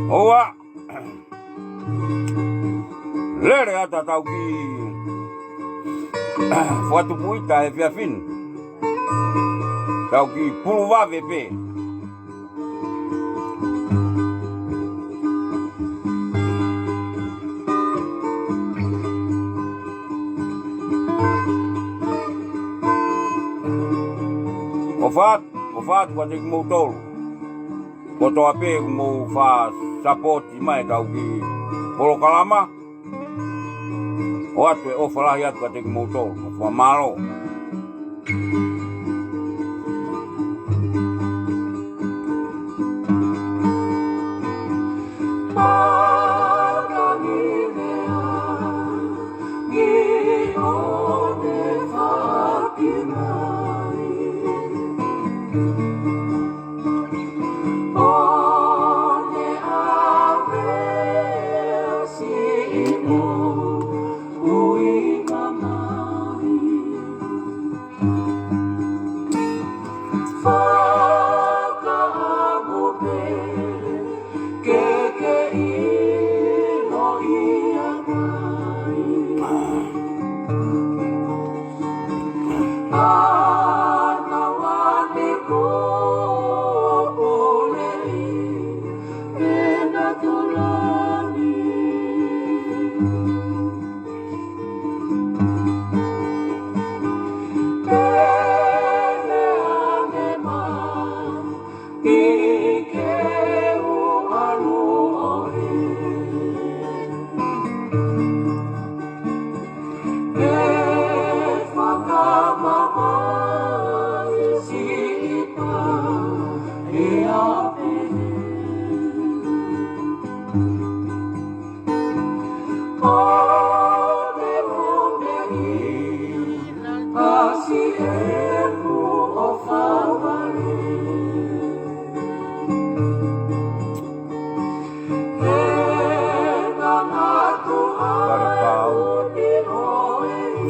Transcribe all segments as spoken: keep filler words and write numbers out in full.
ʻOua. Lele atu ʻetau kiʻi fakatupu ʻita he efiafi ni. Tau kiʻi pulu vave pē. ʻOfa atu, ʻofa atu kiate kimoutolu kotoa pē ʻoku mou faʻa sapoti mai ʻetau kiʻi polokalama. ʻOatu e ʻofa lahi atu kiate kimoutolu. Fakamālō.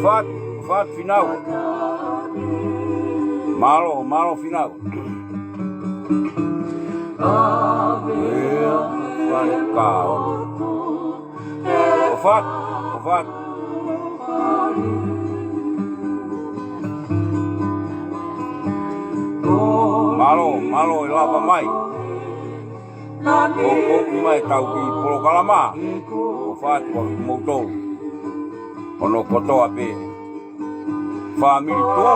Fat, fat, finau. Mālō, mālō, finau. Fat, fat, fat. Mālō, mālō e lava mai. ʻOku ʻi ai ʻetau kiʻi polokalama. ʻOfa atu kiate kimoutolu hono kotoa pē. Fāmili tuʻu.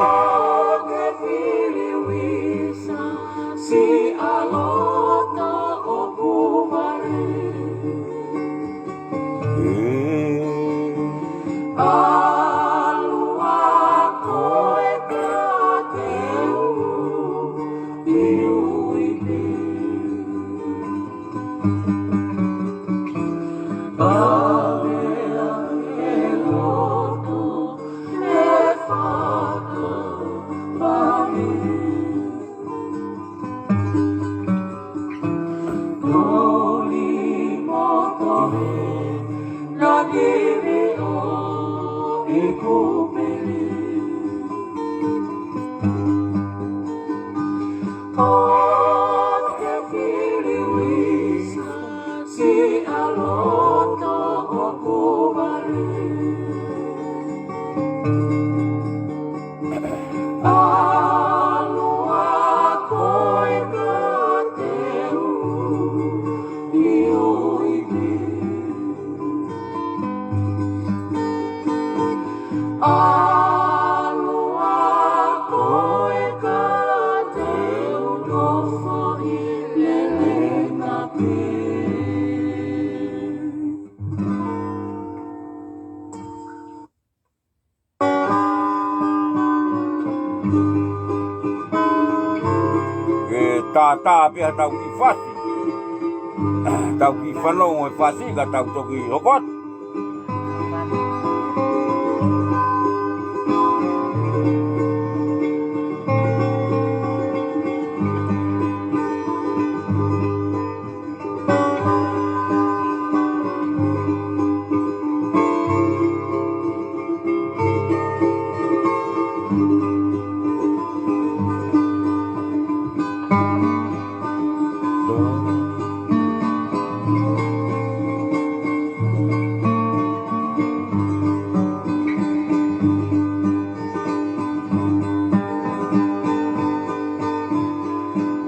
ʻAlu ā koe ka te u ʻiuʻi pē. ʻAlu ā koe ka te u nofoʻi lelei pē. Ke tātā pē ʻetau kiʻi fasi, ʻetau kiʻi fanongo e fasi ka tau toki hoko atu.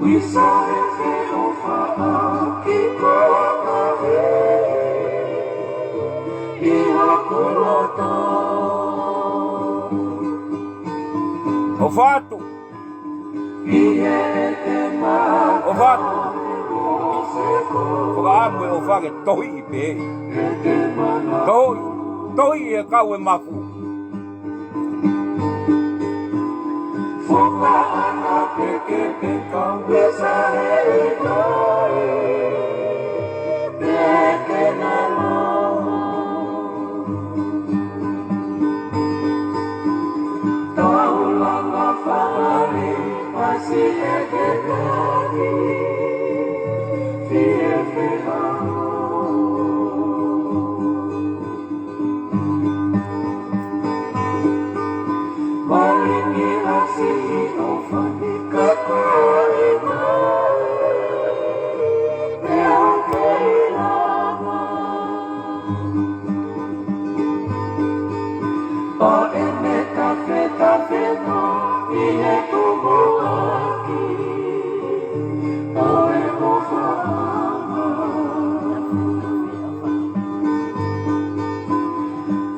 Uisa e feʻofaʻaki ko ka hē ʻi hoku loto. ʻOfa atu. ʻOfa atu. Fakaʻamu e ʻofa ke tohiʻi pē. Tohiʻi, tohiʻi e kau e mafu. Fakaʻana pekepeka uisa e ʻikai peke na no. Taulanga fāmili, masi e ke nani, fie feʻao. Malingi ʻa siʻi ʻofa ni ka koi mai, pea ke ʻi lava. ʻO e meta fetafeta ʻi he tumuʻaki ʻo e ʻofa.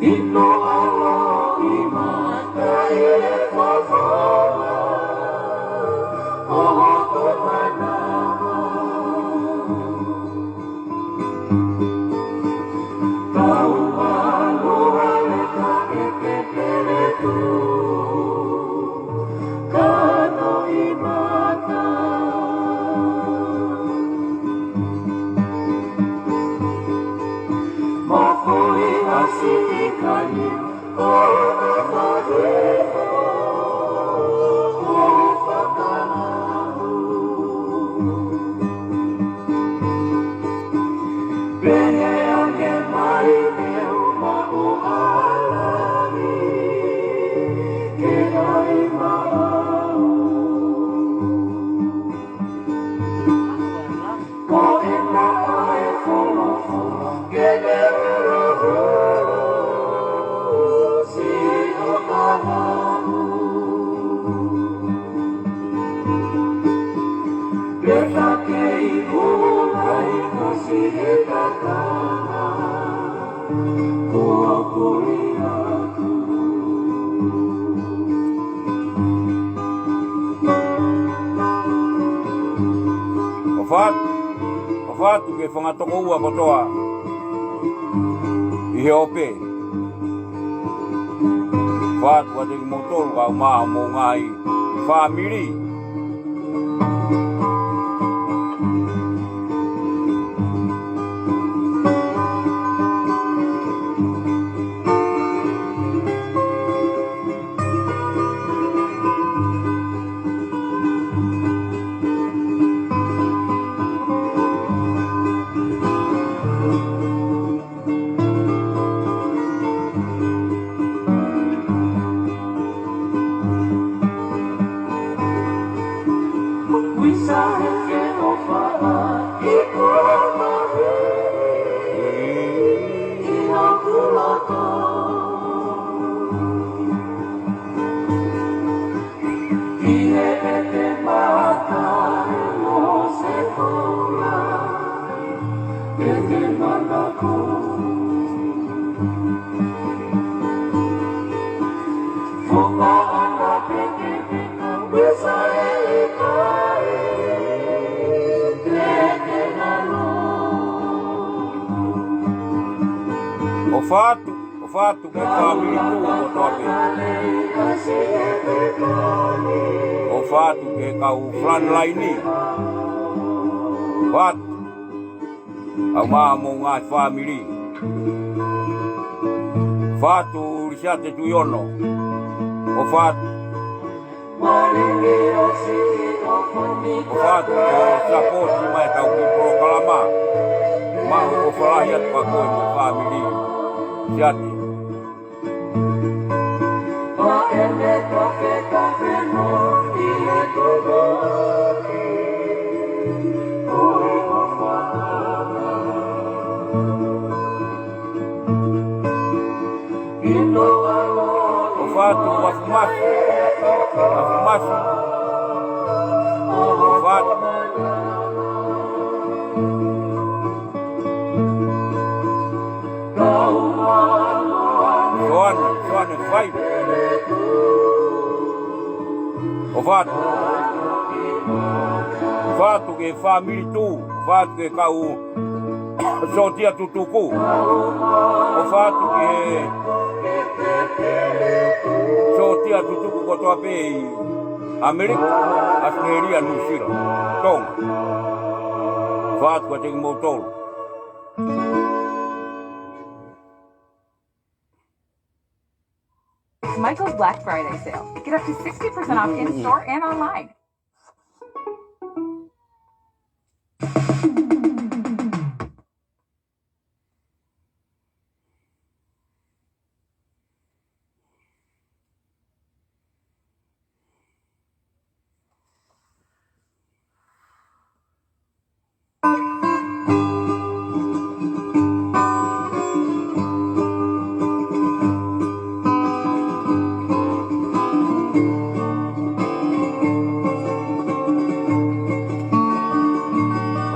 ʻIno ʻa loʻimata ʻi he fafala ʻo hoku manava. Tau ʻalu hale ka e pepele tu ka noʻimata. Mafuli ʻa siʻi kani ʻo e fafala ʻo e fakalau. Pehē ange mai ke u maʻu ʻa langi ke ʻai maʻau. Ko e maʻa e folofola ke ne holosi ʻo ka maʻu. Pea kei ʻumaʻi ko siʻi kakana kuo kuli atu. ʻOfa atu, ʻofa atu ki he fanga tokoua kotoa ʻi he ope. ʻOfa atu kiate kimoutolu kaeʻumaʻā homou ngaahi fāmili. ʻOfa atu, ʻofa atu ki he fāmili Tuʻu kotoa pē. ʻOfa atu ki he kau frontline. ʻOfa atu. ʻOmai mo e ngaahi fāmili. ʻOfa atu Lisiate Tuʻiono. ʻOfa atu. ʻOfa atu, ʻo sapooti mai ʻetau kiʻi polokalama. Mau ʻofa lahi atu kia koe mo e fāmili. Lisiate. ʻOfa atu, Afumasi. Afumasi. ʻOfa atu. Soane, Soane Fai. ʻOfa atu. ʻOfa atu ki he fāmili Tuʻu. ʻOfa atu ki he kau sōtia tutuku. ʻOfa atu ki he sōtia tutuku kotoa pē ʻi ʻAmelika, ʻAositelēlia, Nuʻusila, Tonga. ʻOfa atu kiate kimoutolu. Michael's Black Friday sale. Get up to sixty percent off in-store and online.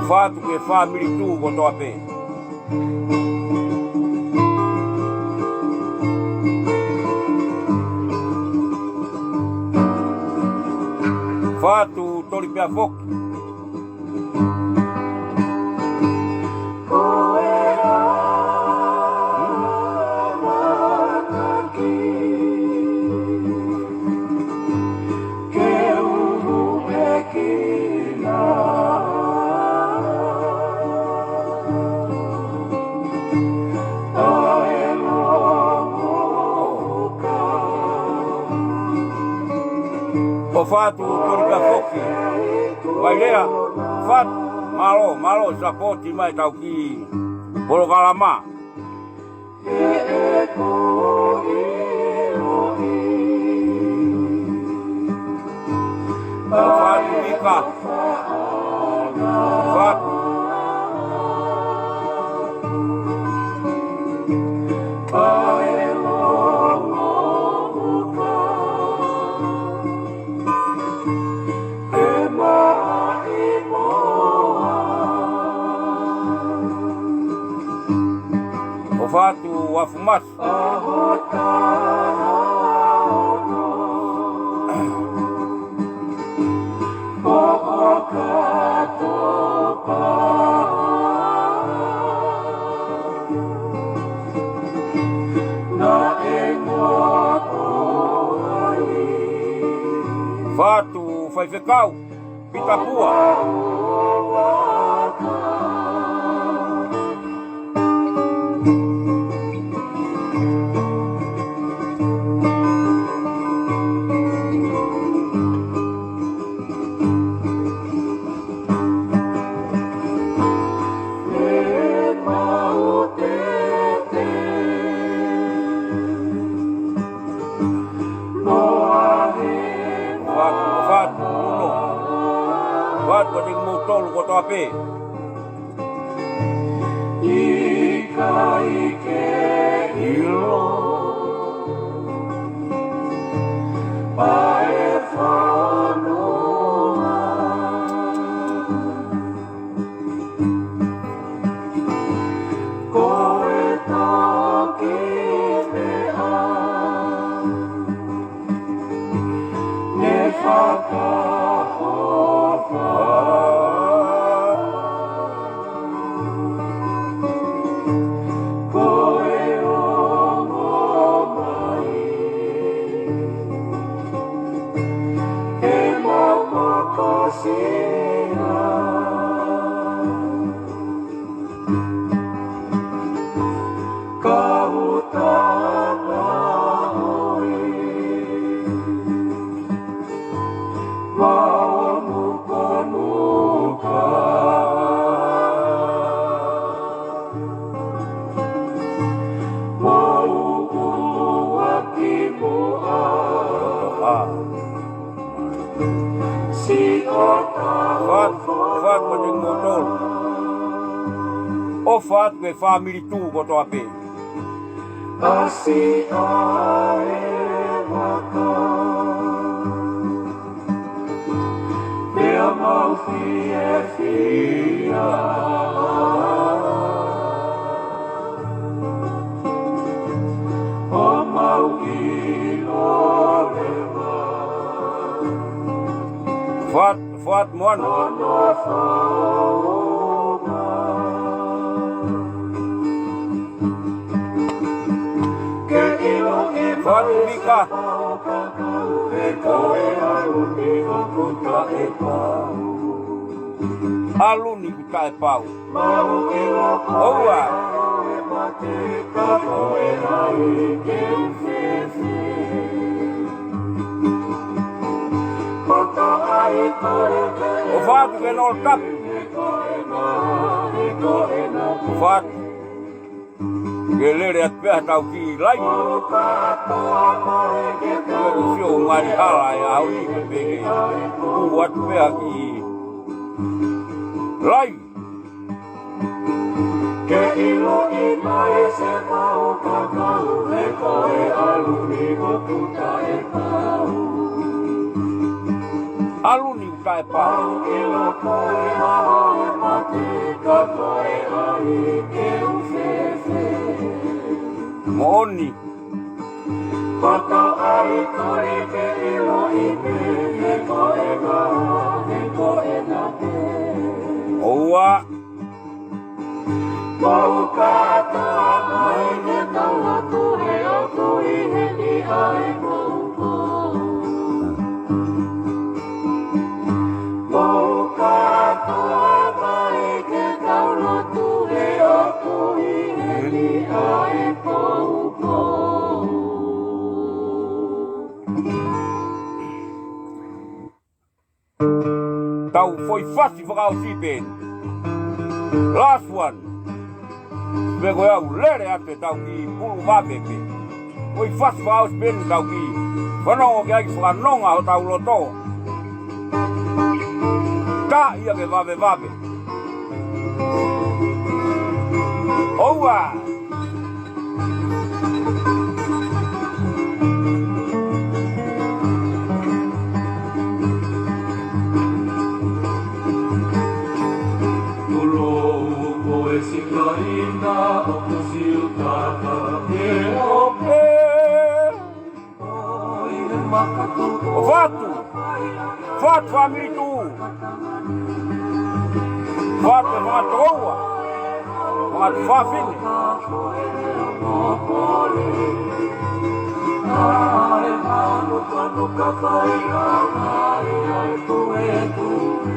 ʻOfa atu ki he fāmili Tuʻu kotoa pē. ʻOfa atu, Toli pea foki. ʻOfa atu, Toli pea foki. Vailea, ʻofa atu, mālō, mālō, sapooti mai ʻetau kiʻi polokalama. ʻOfa atu, Ika. ʻOfa atu. ʻOfa atu, Afumasi. ʻOfa atu, Faifekau Pita Pua. ʻOfa atu, ʻOfa atu, ʻOfa atu kiate kimoutolu kotoa pē. ʻIkai ke ʻilo ʻa e fonua, ko e toki meʻa Fat, fat, fat, fat, fat, fat. ʻOfa atu ki he fāmili Tū kotoa pē. ʻAsi ʻa e vaka. Pea mau fiefia. ʻO mau ʻilo leva. Fat, fat, moana. Fat, Mika. ʻAlu ni ʻoku taʻepau. ʻOua. ʻOfa atu ki he Nolo Kapu. ʻOfa atu. Ke lele atu pē ʻa e tau kiʻi laivi. Ke ʻosi ʻo ngali hala ʻa e ʻaho ni pē ke ʻū atu pē ʻa e kiʻi laivi. Ke ʻiloʻi mai se mau kakau, he ko e ʻalu ni ʻoku taʻepau. ʻAlu ni ʻoku taʻepau. Pau ʻilo ko e ʻaho e mate, ka ko e ʻai ke u fefe. Moʻoni. Pata ai kore ke ʻiloʻi pē, he ko e ngā, he ko e ngā pē. ʻOua. Mau kātoa mai ke tau lotu he ʻOtua ʻi heni ʻa e poupou. Mau kātoa mai ke tau lotu he ʻOtua ʻi heni ʻa e poupou. Tau foʻi fasi fakaʻosi pē eni. Last one. Pea ko e ʻalu lele atu e tau kiʻi pulu vave pē. Foʻi fasi fakaʻosi pē eni tau kiʻi fanongo ki ai, fakanonga hotau loto. Ka ia ke vave vave. ʻOua. Tulou ko e sikaina ʻoku siutaka ke ope. ʻOfa atu. ʻOfa atu, fāmili Tū. ʻOfa atu, fāmili Tū. ʻOfa atu, fāmili.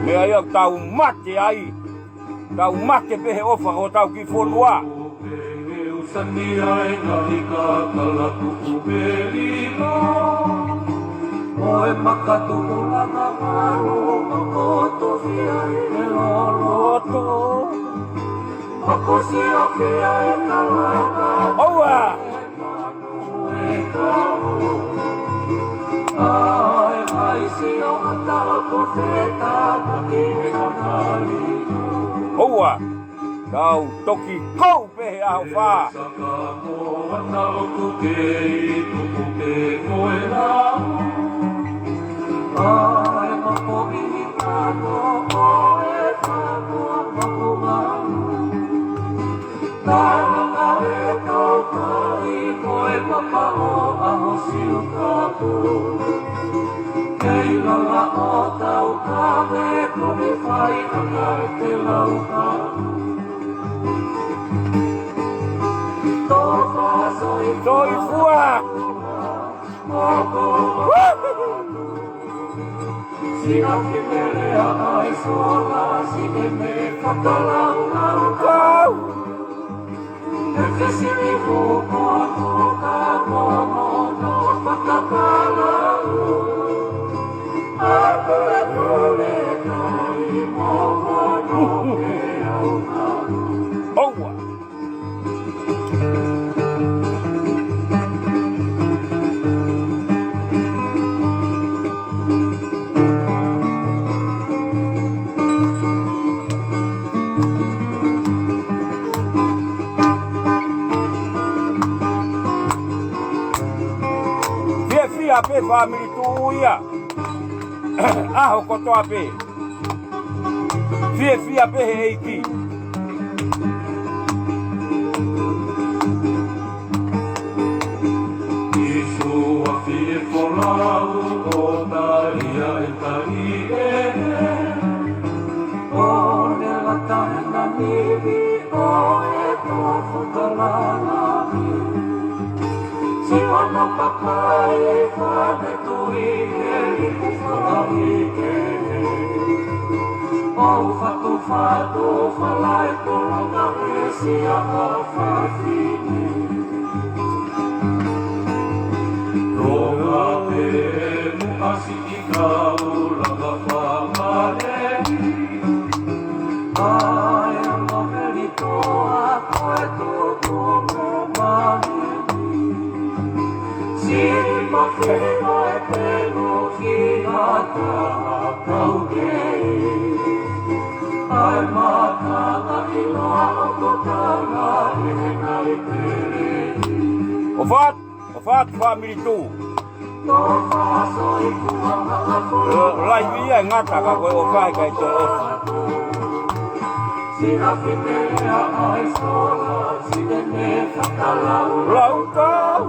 Meʻa ia ʻoku tau mate ai. Tau mate pē he ʻofa hotau kiʻi fonua. Sani ai ngaahi kakala tuku pē lima. Mo e makatuʻulanga malu ʻoku tofia ʻi he loloto. ʻOku siofia e kalanga. ʻOua. ʻOua. Tau toki kou pē he ʻaho fā. Tau ka e tau kai ko e papa o ʻaho siu kapu. Ke Soifua. Kau. ʻOua. Fiefia pē fāmili Tuʻi ia. ʻAho kotoa pē. Fiefia pē he ʻEiki. Isu a fie folau o talia e tali e. O ne lata na nivi o e to fakalana. Siwa na papai fane tui e liku falahi ke. O fatu fatu falai tolonga e sia a fafine. Roga pe muasi i kau langa famale. Ai a maveli toa koe tuku mo mani. Si mafima e pelu ki a taha kau kei. Ai makana i la o kotana e nai pele. ʻOfa atu, ʻofa atu fāmili Tuʻi. Laivi ia e ngata ka ko e ʻofa ʻikai toe ʻosi. Laukau.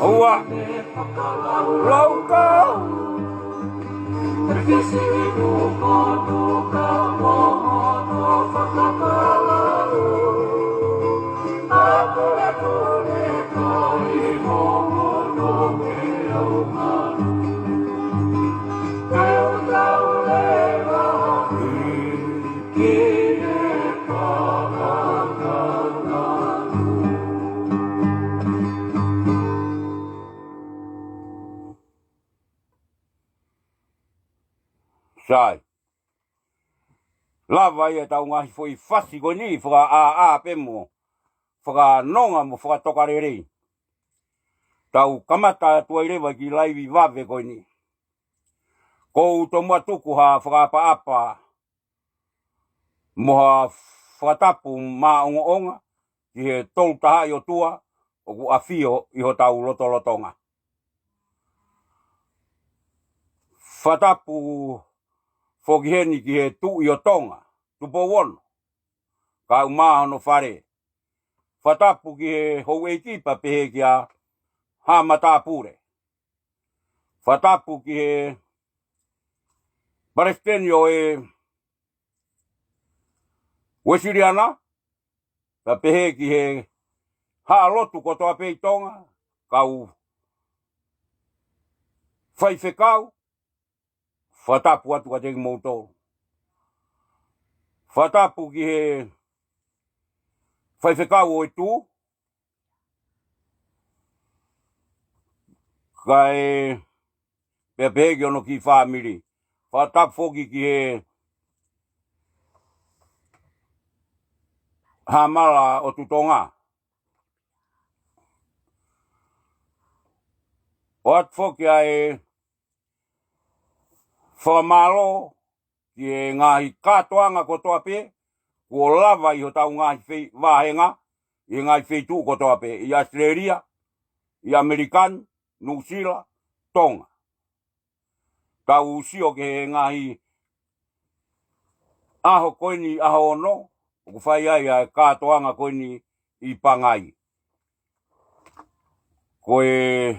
ʻOua. Laukau. Sai. Lava ia ʻetau ngaahi foʻi fasi ko eni, fakaʻāʻā pē mo fakanonga mo fakatokalelei. Tau kamata atu ai leva ki laivi vave ko eni. Ko u tomuʻa tuku ha fakaʻapaʻapa mo ha fakatapu maʻongoʻonga ki he Tolu Tahaʻi ʻOtua ʻoku ʻafio ʻi hotau lotolotonga. Fakatapu foki heni ki he Tuʻi ʻo Tonga, Tupou Ono, kae ʻumaʻā hono fale. Fakatapu ki he houʻeiki pea pehē kia Haʻa Matāpule. Fakatapu ki he palesiteni ʻo e Uēsiliana, pea pehē ki he haʻa lotu kotoa pē ʻi Tonga, kau faifekau, fakatapu atu kiate kimoutolu. Fakatapu ki he faifekau ʻo e Tuʻi, kae pea pehē ki hono kiʻi fāmili. Fakatapu foki ki he Haʻa Mala ʻo Tutonga. ʻOatu foki ʻa e fakamālō ki he ngaahi kātoanga kotoa pē kuo lava ʻi hotau ngaahi fei-, vāhenga, ʻi he ngaahi feituʻu kotoa pē, ʻi ʻAositelēlia, ʻi ʻAmelika ni, Nuʻusila, Tonga. Tau sio ki he ngaahi ʻaho ko eni, ʻaho ono, ʻoku fai ai ʻa e kātoanga ko eni ʻi Pangai. Ko e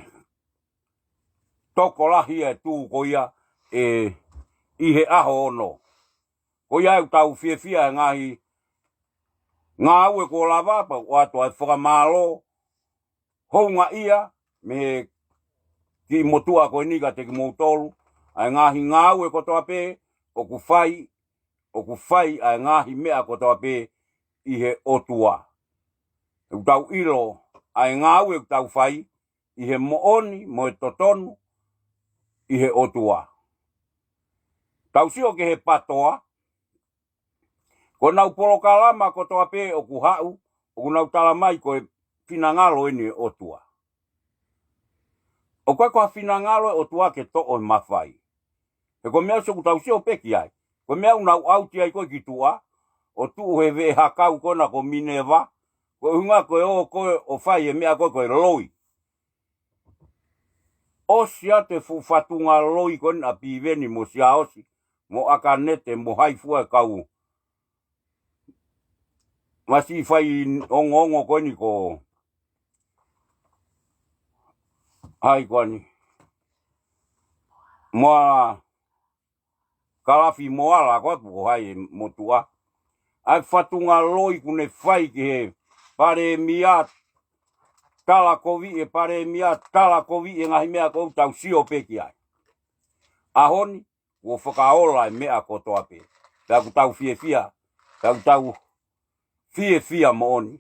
tokolahi e tū ko ia ʻe ʻi he ʻaho ono. Ko ia ʻoku tau fiefia he ngaahi ngāue kuo lava, pea ʻoatu ʻa e fakamālō houngaʻia mei he kiʻi motuʻa ko eni kiate kimoutolu, ʻa e ngaahi ngāue kotoa pē ʻoku fai, ʻoku fai ʻa e ngaahi meʻa kotoa pē ʻi he ʻOtua. ʻOku tau ʻilo ʻa e ngāue ʻoku tau fai ʻi he moʻoni mo e totonu ʻi he ʻOtua. Tau sio ki he PATOA, ko ʻenau polokalama kotoa pē ʻoku haʻu, ʻoku nau tala mai ko e finangalo eni e ʻOtua. ʻOku ʻikai ko ha finangalo e ʻOtua ke toʻo e mafai. He ko e meʻa ʻoku tau sio pē ki ai. Ko e meʻa ʻoku nau ʻauti ai ko ē ki tuʻa, ʻo tuʻu he veʻe hakau ko ena ko Mineva, ko e ʻuhinga ko e ō ko ē ʻo fai e meʻa ko ē ko e loi. ʻOsi atu e fuʻu fatunga loi ko ena ʻa Piveni mo Siaosi, mo ʻAkanete, mo hai fua e kau masiʻi faiongoongo ko eni ko hai ko eni. Mo Kalafi Moala ko atu ko hai e motuʻa. ʻA e fatunga loi kuo ne fai ki he palēmia, talakoviʻi e palēmia, talakoviʻi e ngaahi meʻa ʻoku tau sio pē ki ai. ʻAho ni, kuo fakaola e meʻa kotoa pē. Pea ʻoku tau fiefia, pea ʻoku tau fiefia moʻoni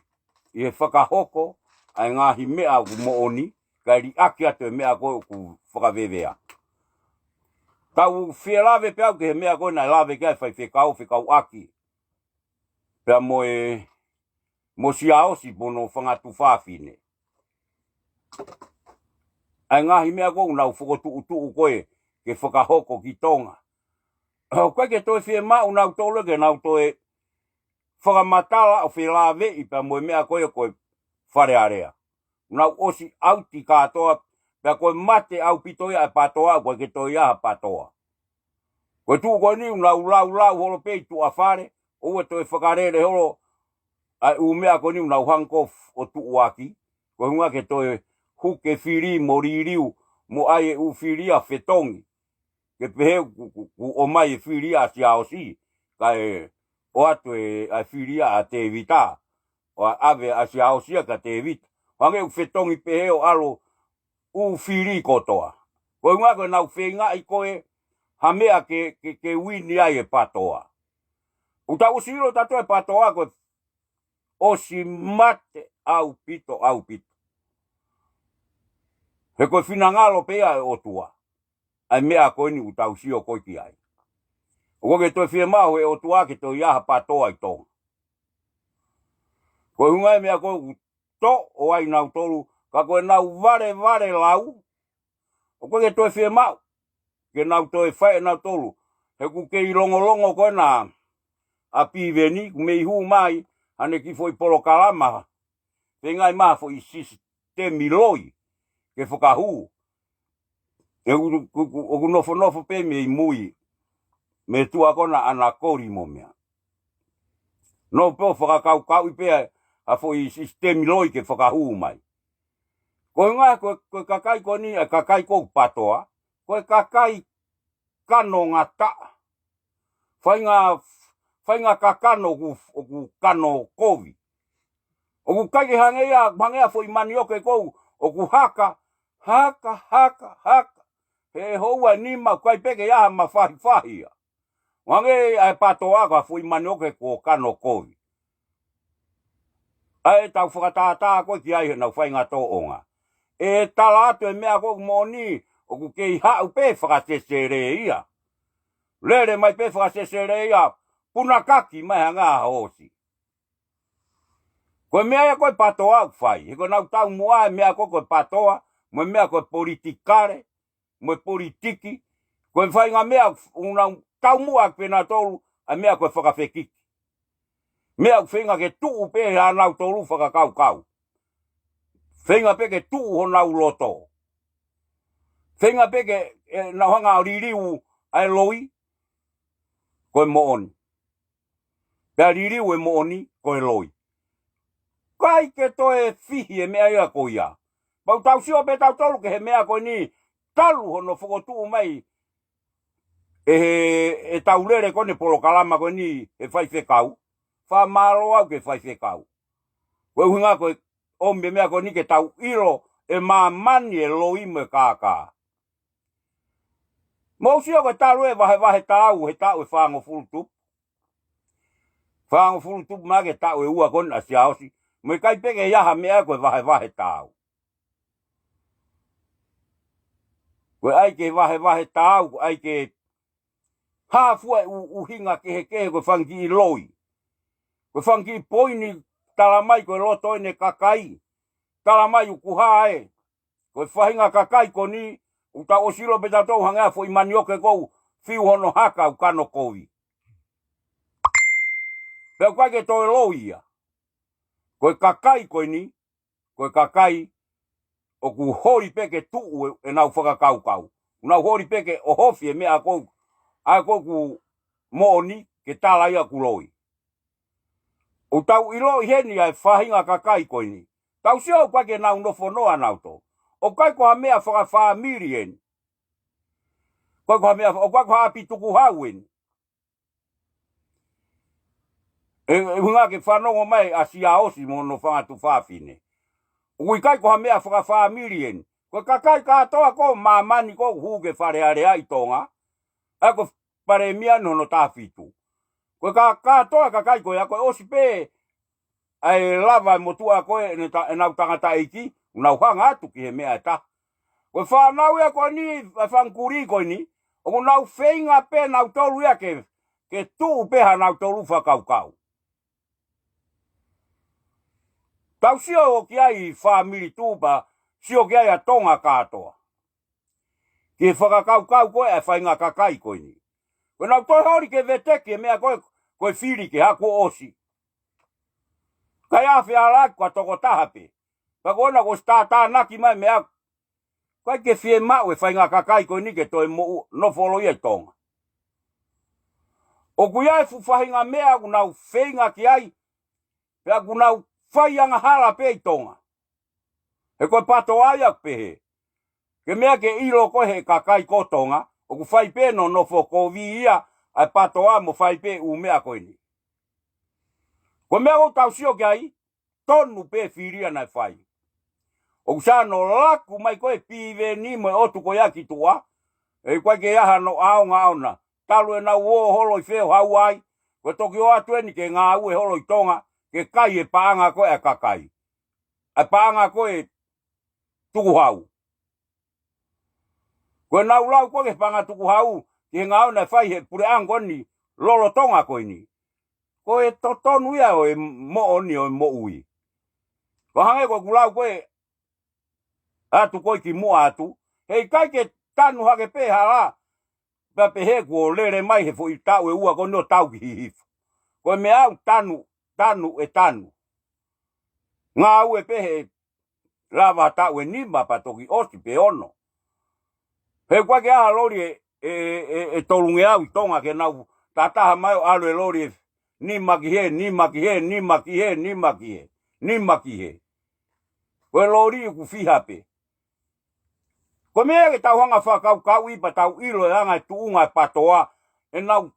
ʻi he fakahoko ʻa e ngaahi meʻa ʻoku moʻoni, kae liʻaki atu e meʻa ko ē ʻoku fakavevea. Tau fie lave pē au ki he meʻa ko ē naʻe lave ki ai e faifekau fekauʻaki pea mo e, mo Siaosi mo hono fanga tuofāfine. ʻA e ngaahi meʻa ko ē ʻoku nau fokotuʻutuʻu ko ē ke fakahoko ki Tonga. ʻOku ʻikai ke toe fiemaʻu nautolu ke nau toe fakamatala ʻo felāveʻi pea mo e meʻa ko ē ko e Fale Alea. Nau ʻosi ʻauti kātoa, pea ko e mate ʻaupito ia e PATOA, ʻoku ʻikai ke toe ʻi ai ha PATOA. Ko e tuʻu ko eni ʻoku nau laulau holo pē ʻi tuʻa fale, ʻoua toe fakalele holo ʻa e ʻū meʻa ko eni ʻoku nau hanga ko ē ʻo tuʻuaki, ko e ʻuhinga ke toe huke fili mo liliu, mo ʻai e ʻū fili ʻa Fetongi. Ke pehē ʻoku, ʻoku, ʻoku ʻomai e fili ʻa Siaosi, kae ʻoatu e, ʻa e fili ʻa Tēvita, ʻo ʻave ʻa Siaosi kia Tēvita. Hangē ʻoku Fetongi pehē ʻo ʻalu ʻū fili kotoa. Ko e ʻuhinga ko ʻenau feingaʻi ko ē ha meʻa ke, ke, ke uini ai e PATOA. ʻOku tau ʻosi ʻilo tautolu e PATOA ko e ʻosi mate ʻaupito, ʻaupito. He ko e finangalo pē ia e ʻOtua ʻa e meʻa ko eni ʻoku tau sio ko ē ki ai. ʻOku ʻikai ke toe fiemaʻu he ʻOtua ke toe ʻi ai ha PATOA ʻi Tonga. Ko e ʻuhinga e meʻa ko ē ʻoku toʻo ai nautolu, ka ko ʻenau valevale lau, ʻoku ʻikai ke toe fiemaʻu ke nau toe fai ʻe nautolu. He ʻoku kei longolongo ko ena ʻa Piveni, ʻoku mei hū mai haʻane kiʻi foʻi polokalama, feingaʻi mai ha foʻi sisitemi loi ke fakahū. He ʻoku, ʻoku, ʻoku nofonofo pē mei mui, mei tuʻa ko ena ʻAna Koli mo meʻa. Nofo pē ʻo fakakaukauʻi pē ha foʻi sisitemi loi ke fakahū mai. Ko e ʻuhinga ko e, ko e kakai ko eni, ʻa e kakai ko ē ʻoku PATOA, ko e kakai kanongataʻa. Faʻahinga, faʻahinga kakano ʻoku, ʻoku kano kovi. ʻOku ʻikai ke hangē ia, hangē ha foʻi manioke ko ē ʻoku haka, haka, haka, haka. He houa ʻe nima ʻoku ʻikai pē ke ʻi ai ha mafahifahi ia. Hangē ʻa e PATOA ko ha foʻi manioke kuo kano kovi. ʻA e tau fakatātā ko ē ki ai heʻenau faʻahinga tōʻonga. ʻE tala atu e meʻa ko ē ʻoku moʻoni, ʻoku kei haʻu pē fakasesele ia. Lele mai pē fakasesele ia, punakaki mai hangē ha hoosi. Ko e meʻa ia ko ē PATOA ʻoku fai, he ko ʻenau taumuʻa e meʻa ko ē ko e PATOA, mo e meʻa ko e politikale, mo e politiki, ko e faʻahinga meʻa ʻoku nau taumuʻa pē nautolu ʻa e meʻa ko e fakafekiki. Meʻa ʻoku feinga ke tuʻu pē ʻa nautolu fakakaukau. Feinga pē ke tuʻu honau loto. Feinga pē ke, ʻe, nau hanga ʻo liliu ʻa e loi ko e moʻoni. Pea liliu e moʻoni ko e loi. ʻIkai ke toe fihi e meʻa ia ko ia. Pau tau sio pē tautolu ki he meʻa ko eni talu hono fokotuʻu mai ʻe he, ʻetau lele ko eni polokalama ko eni he faifekau. Fakamālō au ki he faifekau. Ko e ʻuhinga ko e ʻomi e meʻa ko eni ke tau ʻilo ʻe māmani e loi mo e kākā. Mou sio ko e talu e vahevahe taau he taʻu ʻe fāngofulu tupu. Fāngofulu tupu mai ki he taʻu ʻe ua ko eni ʻa Siaosi. Mo e ʻikai pē ke ʻi ai ha meʻa ko e vahevahe taau. Ko e ʻai ke vahevahe taau, ko e ʻai ke hā fua e ʻu-, ʻuhinga kehekehe ko e fanga kiʻi loi. Ko e fanga kiʻi poini tala mai ko e loto ʻene kakai. Tala mai ʻoku hā ē. Ko e faʻahinga kakai ko eni, ʻoku tau ʻosi ʻilo pē tautolu hangē ha foʻi manioke ʻoku fiu hono haka ʻoku kano kovi. Pea ʻoku ʻikai ke toe loi ia. Ko e kakai ko eni, ko e kakai ʻoku holi pē ke tuʻu e, ʻenau fakakaukau. ʻOku nau holi pē ke ʻohofi e meʻa ko ē, ʻa ē ko ē ʻoku moʻoni ke tala ia ʻoku loi. ʻOku tau ʻiloʻi heni ʻa e faʻahinga kakai ko eni. Tau sio ʻoku ʻikai ke nau nofo noa nautolu. ʻOku ʻikai ko ha meʻa fakafāmili eni. ʻOku ʻikai ko ha meʻa, ʻoku ʻikai ko ha ʻapi tukuhau eni. ʻE, ʻe ʻuhinga ke fanongo mai ʻa Siaosi mo hono fanga tuofāfine. ʻOku ʻikai ko ha meʻa fakafāmili eni. Ko e kakai kātoa ko ē ʻo māmani ko ē ʻoku hū ki he Fale Alea ʻi Tonga. ʻA ē ko e palēmia ni hono taha fitu. Ko e kā-, kātoa e kakai ko ia ko e ʻosi pē ʻa e lava e motuʻa ko ē ʻene ta-, ʻenau tangataʻeiki, ʻoku nau hanga atu ki he meʻa ʻe taha. Ko e fānau ia ko eni, ʻa e fanga kulī ko eni, ʻoku nau feinga pē nautolu ia ke, ke tuʻu pē ha nautolu fakakaukau. Tau sio ʻo ki ai fāmili tuʻu pea sio ki ai ʻa Tonga kātoa. Ki he fakakaukau ko ē ʻa e faʻahinga kakai ko eni. Ko ʻenau toe holi ke veteki e meʻa ko ē, ko e fili ke haku ʻosi. Kai a feala ko e tokotaha pē. Pea ko ena ko e tātānaki mai meʻa ʻikai ke fiemaʻu e faʻahinga kakai ko eni ke toe moʻu nofo loi ʻi Tonga. ʻOku ʻi ai e fuʻu faʻahinga meʻa ʻoku nau feinga ki ai, pea ʻoku nau fai angahala pē ʻi Tonga. He ko e PATOA ia ʻoku pehē. Ke meʻa ke ʻilo ko ē he kakai ko Tonga, ʻoku fai pē hono nofo kovi ia ʻa e PATOA mo fai pē ʻū meʻa ko eni. Ko e meʻa ʻoku tau sio ki ai, tonu pē fili ia naʻe fai. ʻOku sai hono laku mai ko ē Piveni mo e ʻotu ko ia ki tuʻa, ʻe ʻikai ke ʻi ai hano ʻaonga ʻona. Talu ʻenau ō holo ʻi fē ʻo haua ai, ko e toki ō atu eni ke ngāue holo ʻi Tonga, ke kai e paʻanga ko ē ʻa e kakai. ʻA e paʻanga ko ē tukuhau. Ko ʻenau lau ko ē ki he paʻanga tukuhau, ki he ngāue naʻe fai he puleʻanga ko eni lolotonga ko eni. Ko e totonu ia ʻo e moʻoni ʻo e moʻui. Ko e hangē ko ʻeku lau ko ē atu ko ē ki muʻa atu, heʻikai ke tanu hake pē hala, pea pehē kuo lele mai he foʻi taʻu ʻe ua ko eni ʻo tau ki Hihifo. Ko e meʻa ʻoku tanu, tanu ʻe tanu. Ngāue pē he lava taʻu ʻe nima pea toki ʻosi pē ono. He ʻoku ʻikai ke ʻi ai ha loli ʻe, ʻe, ʻe, ʻe tolungeau ʻi Tonga ke nau tātaha mai ʻo ʻalu e loli ʻe nima ki hē, nima ki hē, nima ki hē, nima ki hē, nima ki hē. Ko e loli ʻoku fiha pē. Ko e meʻa ke tau hanga fakakaukauʻi pea tau ʻilo e anga e tuʻunga e PATOA, ʻenau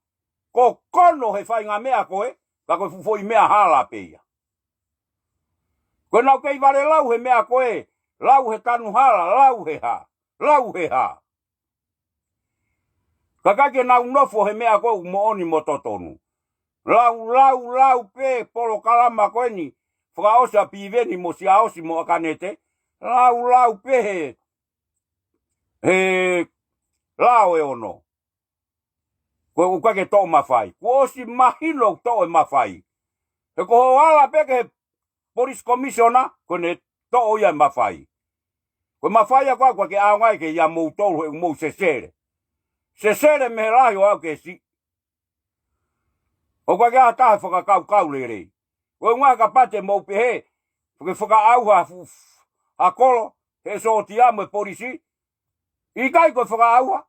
kokono he faʻahinga meʻa ko ē, ka ko e fuʻu foʻi meʻa hala pē ia. Ko ʻenau kei vale lau he meʻa ko ē, lau he tanu hala, lau he hā, lau he hā. Ka ʻikai ke nau nofo he meʻa ko ē ʻoku moʻoni mo totonu. Lau, lau, lau pē polokalama ko eni, fakaʻosi ʻa Piveni mo Siaosi mo ʻAkanete, lau, lau pē he, he lao ʻe ono. Ko e ʻoku ʻikai ke toʻo mafai. Kuo ʻosi mahino ʻoku toʻo e mafai. He ko hoʻo ala pē ki he police commissioner, ko ʻene toʻo ia e mafai. Ko e mafai ʻa ko ē ʻoku ʻikai ke ʻaonga ia ke ʻia moutolu he ʻoku mou sesele. Sesele mei he lahi ʻo aʻu ki he siʻi. ʻOku ʻikai ke ʻi ai ha taha ʻe fakakaukau lelei. Ko e ʻuhinga kapau te mou pehē, ke fakaʻauha fu-, ha kolo, he sōtia mo e polisi, ʻikai ko e fakaʻauha.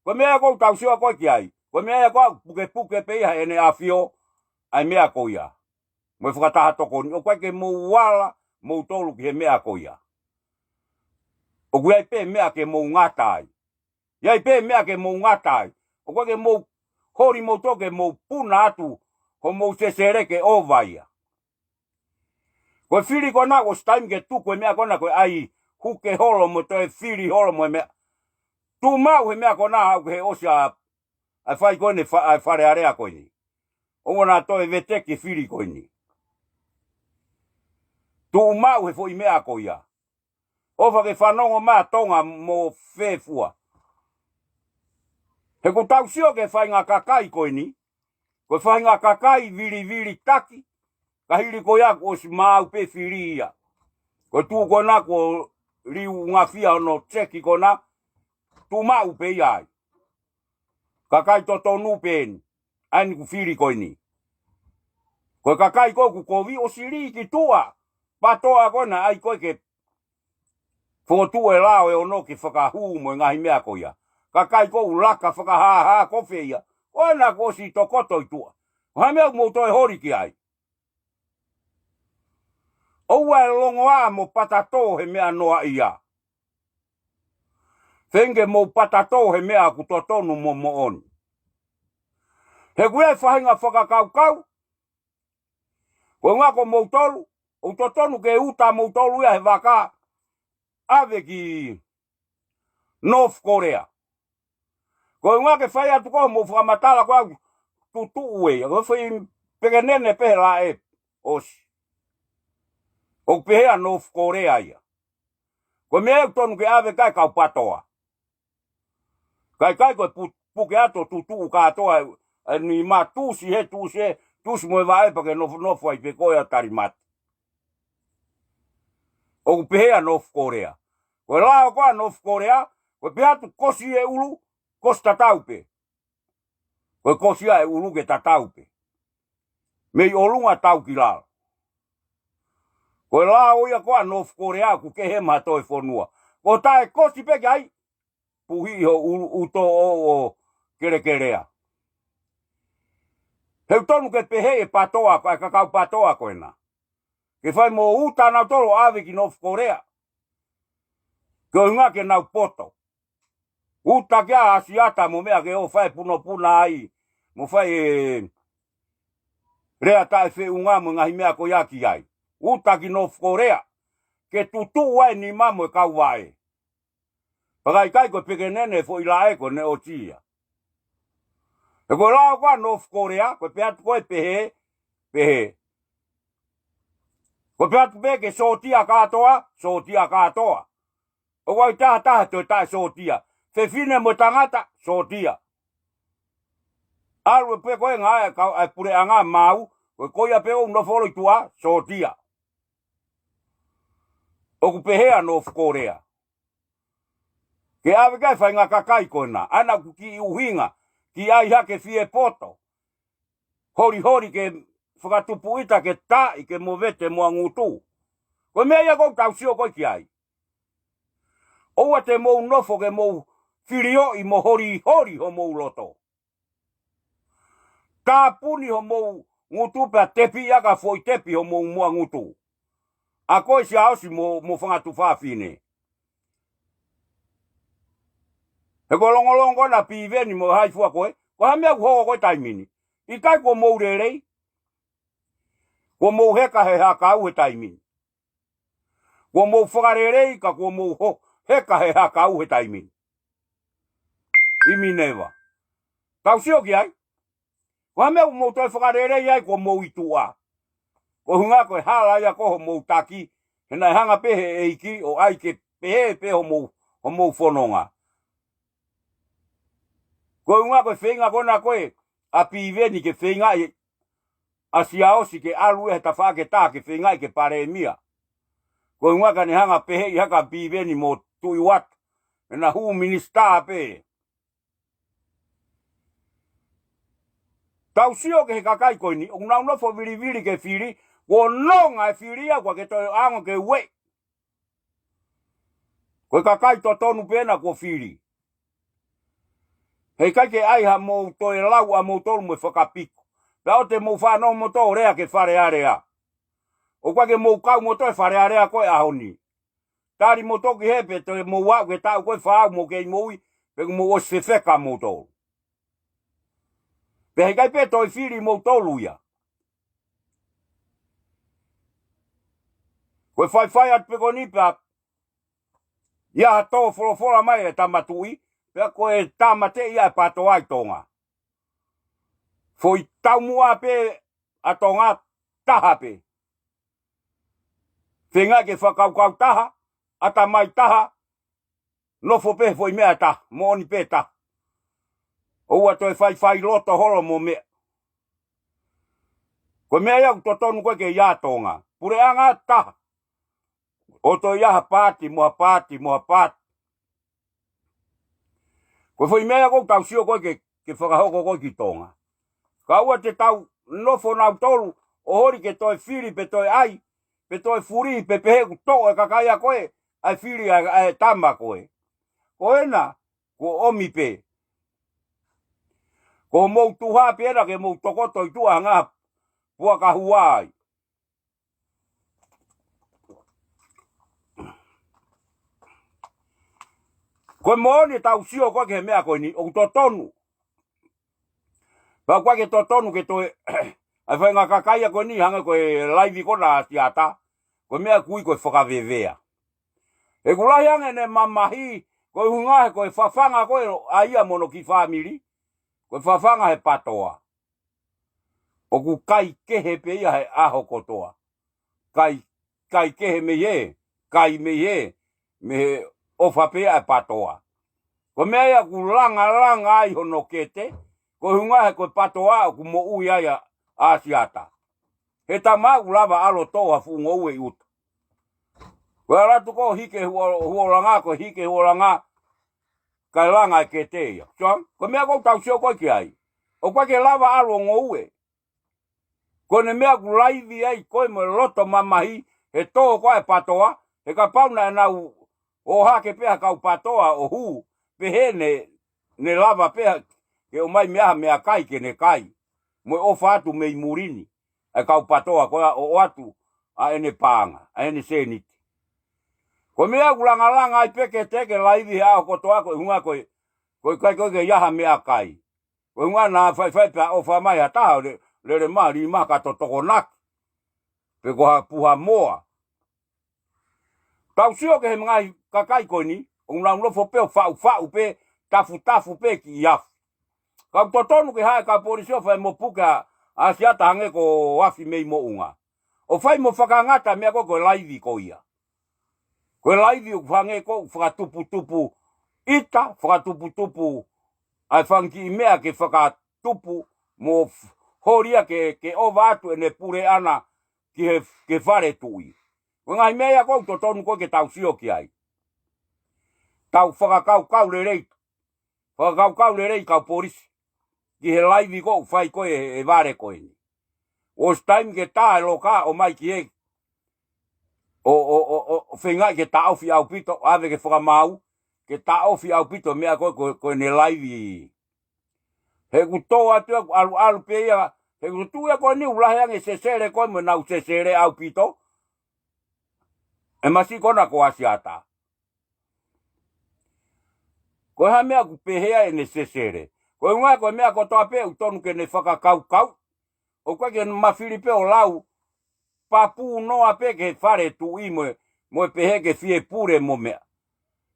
Ko e meʻa ia ʻoku ou tau sio ko ē ki ai. Ko e meʻa ia ʻoku pukepuke pē ia ʻe heʻene ʻafio ʻa e meʻa ko ia. Mo e fakataha tokoni, ʻoku ʻikai ke mou ala moutolu ki he meʻa ko ia. ʻOku ʻi ai pē meʻa ke mou ngata ai. ʻI ai pē meʻa ke mou ngata ai. ʻOku ʻikai ke mou holi moutolu ke mou puna atu homou sesele ke ʻova ia. Ko e fili ko ena, ʻosi taimi ke tuku e meʻa ko ena ko e ʻai huke holo mo toe fili holo mo e meʻa. Tuʻu maʻu he meʻa ko ena ʻoku ke ʻosi ʻa, ʻa e fai ko eni fa-, ʻa e Fale Alea ko eni. ʻOua naʻa toe veteki e fili ko eni. Tuʻu maʻu he foʻi meʻa ko ia. ʻOfa ke fanongo mai ʻa Tonga mo fefua. He ʻoku tau sio ki he faʻahinga kakai ko eni. Ko e faʻahinga kakai vilivili taki. Ka hili ko ia kuo ʻosi maau pē fili ia. Ko e tuʻu ko ena kuo liu ngafia hono seki ko ena. Tuʻu maʻu pē ia ai. Kakai totonu pē eni. ʻA eni ʻoku fili ko eni. Ko e kakai ko ē ʻoku kovi ʻosi lī ki tuʻa. Patoa ko ena ʻai ko ē ke fokotuʻu e lao ʻe ono ke fakahū mo e ngaahi meʻa ko ia. Kakai ko ē ʻoku laka fakahāhā ko fē ia. Ko ena kuo ʻosi tokoto ʻi tuʻa. Ko e hā e meʻa ʻoku mou toe holi ki ai. ʻOua ʻe longoaʻa mo patatō he meʻa noaʻia. Feinga ke mou patatō he meʻa ʻoku totonu mo moʻoni. He ʻoku ʻi ai e faʻahinga fakakaukau. Ko e ʻuhinga ko moutolu, ʻoku totonu ke uta moutolu ia he vaka ʻave ki North Korea. Ko e ʻuhinga ke fai atu ko ē hoʻomou fakamatala ko ē ʻoku tutuʻu ē. Ko e fai pekenene pē he laʻe ʻosi. ʻOku pehē ʻa North Korea ia. Ko e meʻa ʻoku tonu ke ʻave ki ai e kau patoa. Kae ʻikai ko e pu-, puke atu ʻo tutuʻu kātoa e, e nima, tusi he tusi he, tusi mo e vaʻe pea ke nofonofo ai pē ko ē ʻo tali mate. ʻOku pehē ʻa North Korea. Ko e lao ko ē ʻa North Korea, ko e pehē atu kosi e ʻulu, kosi tatau pē. Ko e kosi ʻa e ʻulu ke tatau pē. Mei ʻolunga tau ki lalo. Ko e lao ia ko ē ʻa North Korea ʻoku kehe mo ha toe fonua. Ko e taʻe kosi pē ki ai, puhiʻi ho ʻulu ʻuto ʻo, ʻo kelekelea. He ʻoku tonu ke pehē e patoa ko ē, e kakai patoa ko ena. Ke fai mo uta nautolu ʻave ki North Korea. Ko e ʻuhinga ke nau poto. Uta ki ai ʻa Siata mo meʻa ke ō fai punopuna ai. Mo fai e lea taʻefeʻunga mo e ngaahi meʻa ko ia ki ai. Uta ki North Korea. Ke tutuʻu ai e nima mo e kau vaʻe. Pea ka ʻikai ko e pekenene e foʻi laʻe ko ē ne ʻosi ia. He ko e lao ko ē ʻa North Korea, ko e pehē atu ko ē pehē, pehē. Ko e pehē atu pē ke sōtia kātoa, sōtia kātoa. ʻOku ʻikai taha taha toe taʻe sōtia. Fefine mo e tangata, sōtia. ʻAlu pē ko ē ngā e kau ʻa e puleʻanga maau, ko e ko ia pē ʻoku nofo holo ʻi tuʻa, sōtia. ʻOku pehē ʻa North Korea. Ke ʻave ki ai e faʻahinga kakai ko ena. ʻA ena ʻoku kiʻi ʻuhinga, kiʻi ʻai hake fie poto. Holiholi ke fakatupu ʻita ke taaʻi ke movete mo ngutu. Ko e meʻa ia ʻoku ou tau sio ko ē ki ai. ʻOua te mou nofo ke mou filioʻi mo holiholi homou loto. Tāpuni homou ngutu pea tepi ia ka foʻi tepi homou muʻa ngutu. ʻA ko e Siaosi mo, mo Fangatu Fafine. He ko e longolongo ʻa Piveni mo hai fua ko ē, ko e hā e meʻa ʻoku hoko ko ē taimi ni. ʻIkai kuo mou lelei, kuo mou heka he hakau he taimi ni. Kuo mou fakalelei ka kuo mou ho-, heka he hakau he taimi ni. ʻI Mineva. Tau sio ki ai. Ko e hā e meʻa ʻoku mou toe fakalelei ai kuo mou ʻi tuʻa. Ko e ʻuhinga ko e hala ia ko ē homou taki. He naʻe hanga pē he ʻEiki ʻo ʻai ke pehē pē homou, homou fononga. Ko e ʻuhinga ko e feinga ko ena ko ē ʻa Piveni ke feinga ʻi ʻa Siaosi ke ʻalu ia he tafaʻaki ʻe taha ke feingaʻi ke palēmia. Ko e ʻuhinga ka ne hanga pehē ʻi haka Piveni mo Tuʻi Uata. ʻE na hū minisitā pē. Tau sio ki he kakai ko eni, ʻoku nau nofo vilivili ke fili, kuo nonga e fili ia, ʻoku ʻikai ke toe ʻaonga ke ueʻi. Ko e kakai totonu pē ena kuo fili. Heʻikai ke ʻai ha mou toe lau ʻa moutolu mo e fakapiko. Pea ʻoua te mou fanongo moutolu ʻo lea ki he Fale Alea. ʻOku ʻikai ke mou kau moutolu he Fale Alea ko e ʻaho ni. Tali moutolu ki hē pe toe mou aʻu ki he taʻu ko e fā ʻoku mou kei moʻui, pe ʻoku mou ʻosi fefeka moutolu. Pea heʻikai pē toe fili moutolu ia. Ko e faifai atu pē ko eni pea ʻi ai ha tō folofola mai e Tama Tuʻi, pea ko e tāmateʻi ia e PATOA ʻi Tonga. Foʻi taumuʻa pē ʻa Tonga, taha pē. Feinga ke fakakaukau taha, ʻatamai taha, nofo pē he foʻi meʻa taha, moʻoni pē taha. ʻOua toe faifai loto holo mo meʻa. Ko e meʻa ia ʻoku totonu ko ē ke ʻi ai ʻa Tonga. Puleʻanga taha. ʻO toe ʻi ai ha paati, mo ha paati, mo ha paati. Ko e foʻi meʻa ia ʻoku tau sio ko ē ke, ke fakahoko ko ē ki Tonga. Ka ʻoua te tau nofo nautolu, ʻo holi ke toe fili pe toe ʻai, pe toe fuli, pe pehē ʻoku toʻo e kakai ia ko ē, ʻa e fili ʻa e, ʻa e tama ko ē. Ko ena, kuo ʻomi pē. Ko homou tuha pē ena ke mou tokoto ʻi tuʻa hangē ha puaka hua ai. Ko e moʻoni tau sio ko ē ki he meʻa ko eni, ʻoku totonu. Pea ʻoku ʻikai ke totonu ke toe, ʻa e faʻahinga kakai ia ko eni, hangē ko e laivi ko ena ʻa Siata. Ko e meʻa ʻoku ui ko e fakavevea. He ʻoku lahi ange ʻene mamahi, ko e ʻuhinga he ko e fafanga ko ē ʻa ia mo hono kiʻi fāmili, ko e fafanga he PATOA. ʻOku kai kehe pē ia he ʻaho kotoa. Kai, kai kehe mei hē, kai mei hē, mei he ʻofa pē ʻa e PATOA. Ko e meʻa ia ʻoku langalanga ai hono kete, ko e ʻuhinga he ko e PATOA ʻoku moʻui ai ʻa, ʻa Siata. He tama ʻoku lava ʻalu ʻo tō ha fuʻu ngoue ʻi ʻuta. Ko e ʻalu atu ko ē ʻo hiki e huo-, huolanga, ko e hiki e huolanga, kae langa e kete ia. So, ko e meʻa ʻoku tau sio ko ē ki ai. ʻOku ʻikai ke lava ʻalu ʻo ngoue. Ko ʻene meʻa ʻoku laivi ai ko ē mo e loto mamahi, he tō ko ē ʻa e PATOA, he kapau naʻa nau ō hake pē ha kau PATOA ʻo hū, pehē ne, ne lava pē ha, ke ʻomai mei ai ha meʻakai ke ne kai. Mo e ʻofa atu mei muli ni, ʻa e kau PATOA ko ia ʻo ʻoatu ʻa ʻene paʻanga, ʻa ʻene sēniti. Ko e meʻa ʻoku langalanga ai pē kete ke laivi he ʻaho kotoa ko e ʻuhinga ko e, ko e ʻikai ko ē ke ʻi ai ha meʻakai. Ko e ʻuhinga naʻa faifai pea ʻofa mai ha taha ʻo le-, lele mai, lima ka totokonaki. Pe ko ha puha moa. Tau sio ki he ngaahi kakai ko eni, ʻoku nau nofo pē ʻo faʻufaʻu pē, tafutafu pē ki ʻapi. Ka ʻoku totonu ke haʻu e kau polisi ʻo fai mo puke ʻa, ʻa Siata hangē ko ʻapi mei moʻunga. ʻO fai mo fakangata meʻa ko ē ko e laivi ko ia. Ko e laivi ʻoku hangē ko ē ʻoku fakatuputupu ʻita, fakatuputupu ʻa e fanga kiʻi meʻa ke fakatupu mo f-, holi ia ke, ke ʻova atu ʻene puleʻanga ki he, ki he fale tuʻi. Ko e ngaahi meʻa ia ʻoku totonu ko ē ke tau sio ki ai. Tau fakakaukau lelei. Fakakaukau lelei kau polisi. Ki he laivi ko ē ʻoku fai ko ē he, he vale ko eni. ʻOsi taimi ke tā e loka ʻo mai ki he, ʻo, ʻo, ʻo, ʻo, ʻo feinga ke taʻofi ʻaupito, ʻave ke fakamaau, ke taʻofi ʻaupito meʻa ko ē, ko, ko ʻene laivi. He ʻoku tō atu ia ʻoku ʻaluʻalu pē ia, he ʻoku tuʻu ia ko eni ʻoku lahi ange sesele ko ē mo ʻenau sesele ʻaupito. ʻE masiʻi ko ena ko ʻa Siata. Ko e hā e meʻa ʻoku pehē ai ʻene sesele. Ko e ʻuhinga ko e meʻa kotoa pē ʻoku tonu ke ne fakakaukau. ʻOku ʻikai ke ma fili pē ʻo lau papū noa pē ki he fale tuʻi mo e, mo e pehē ke fie pule mo meʻa.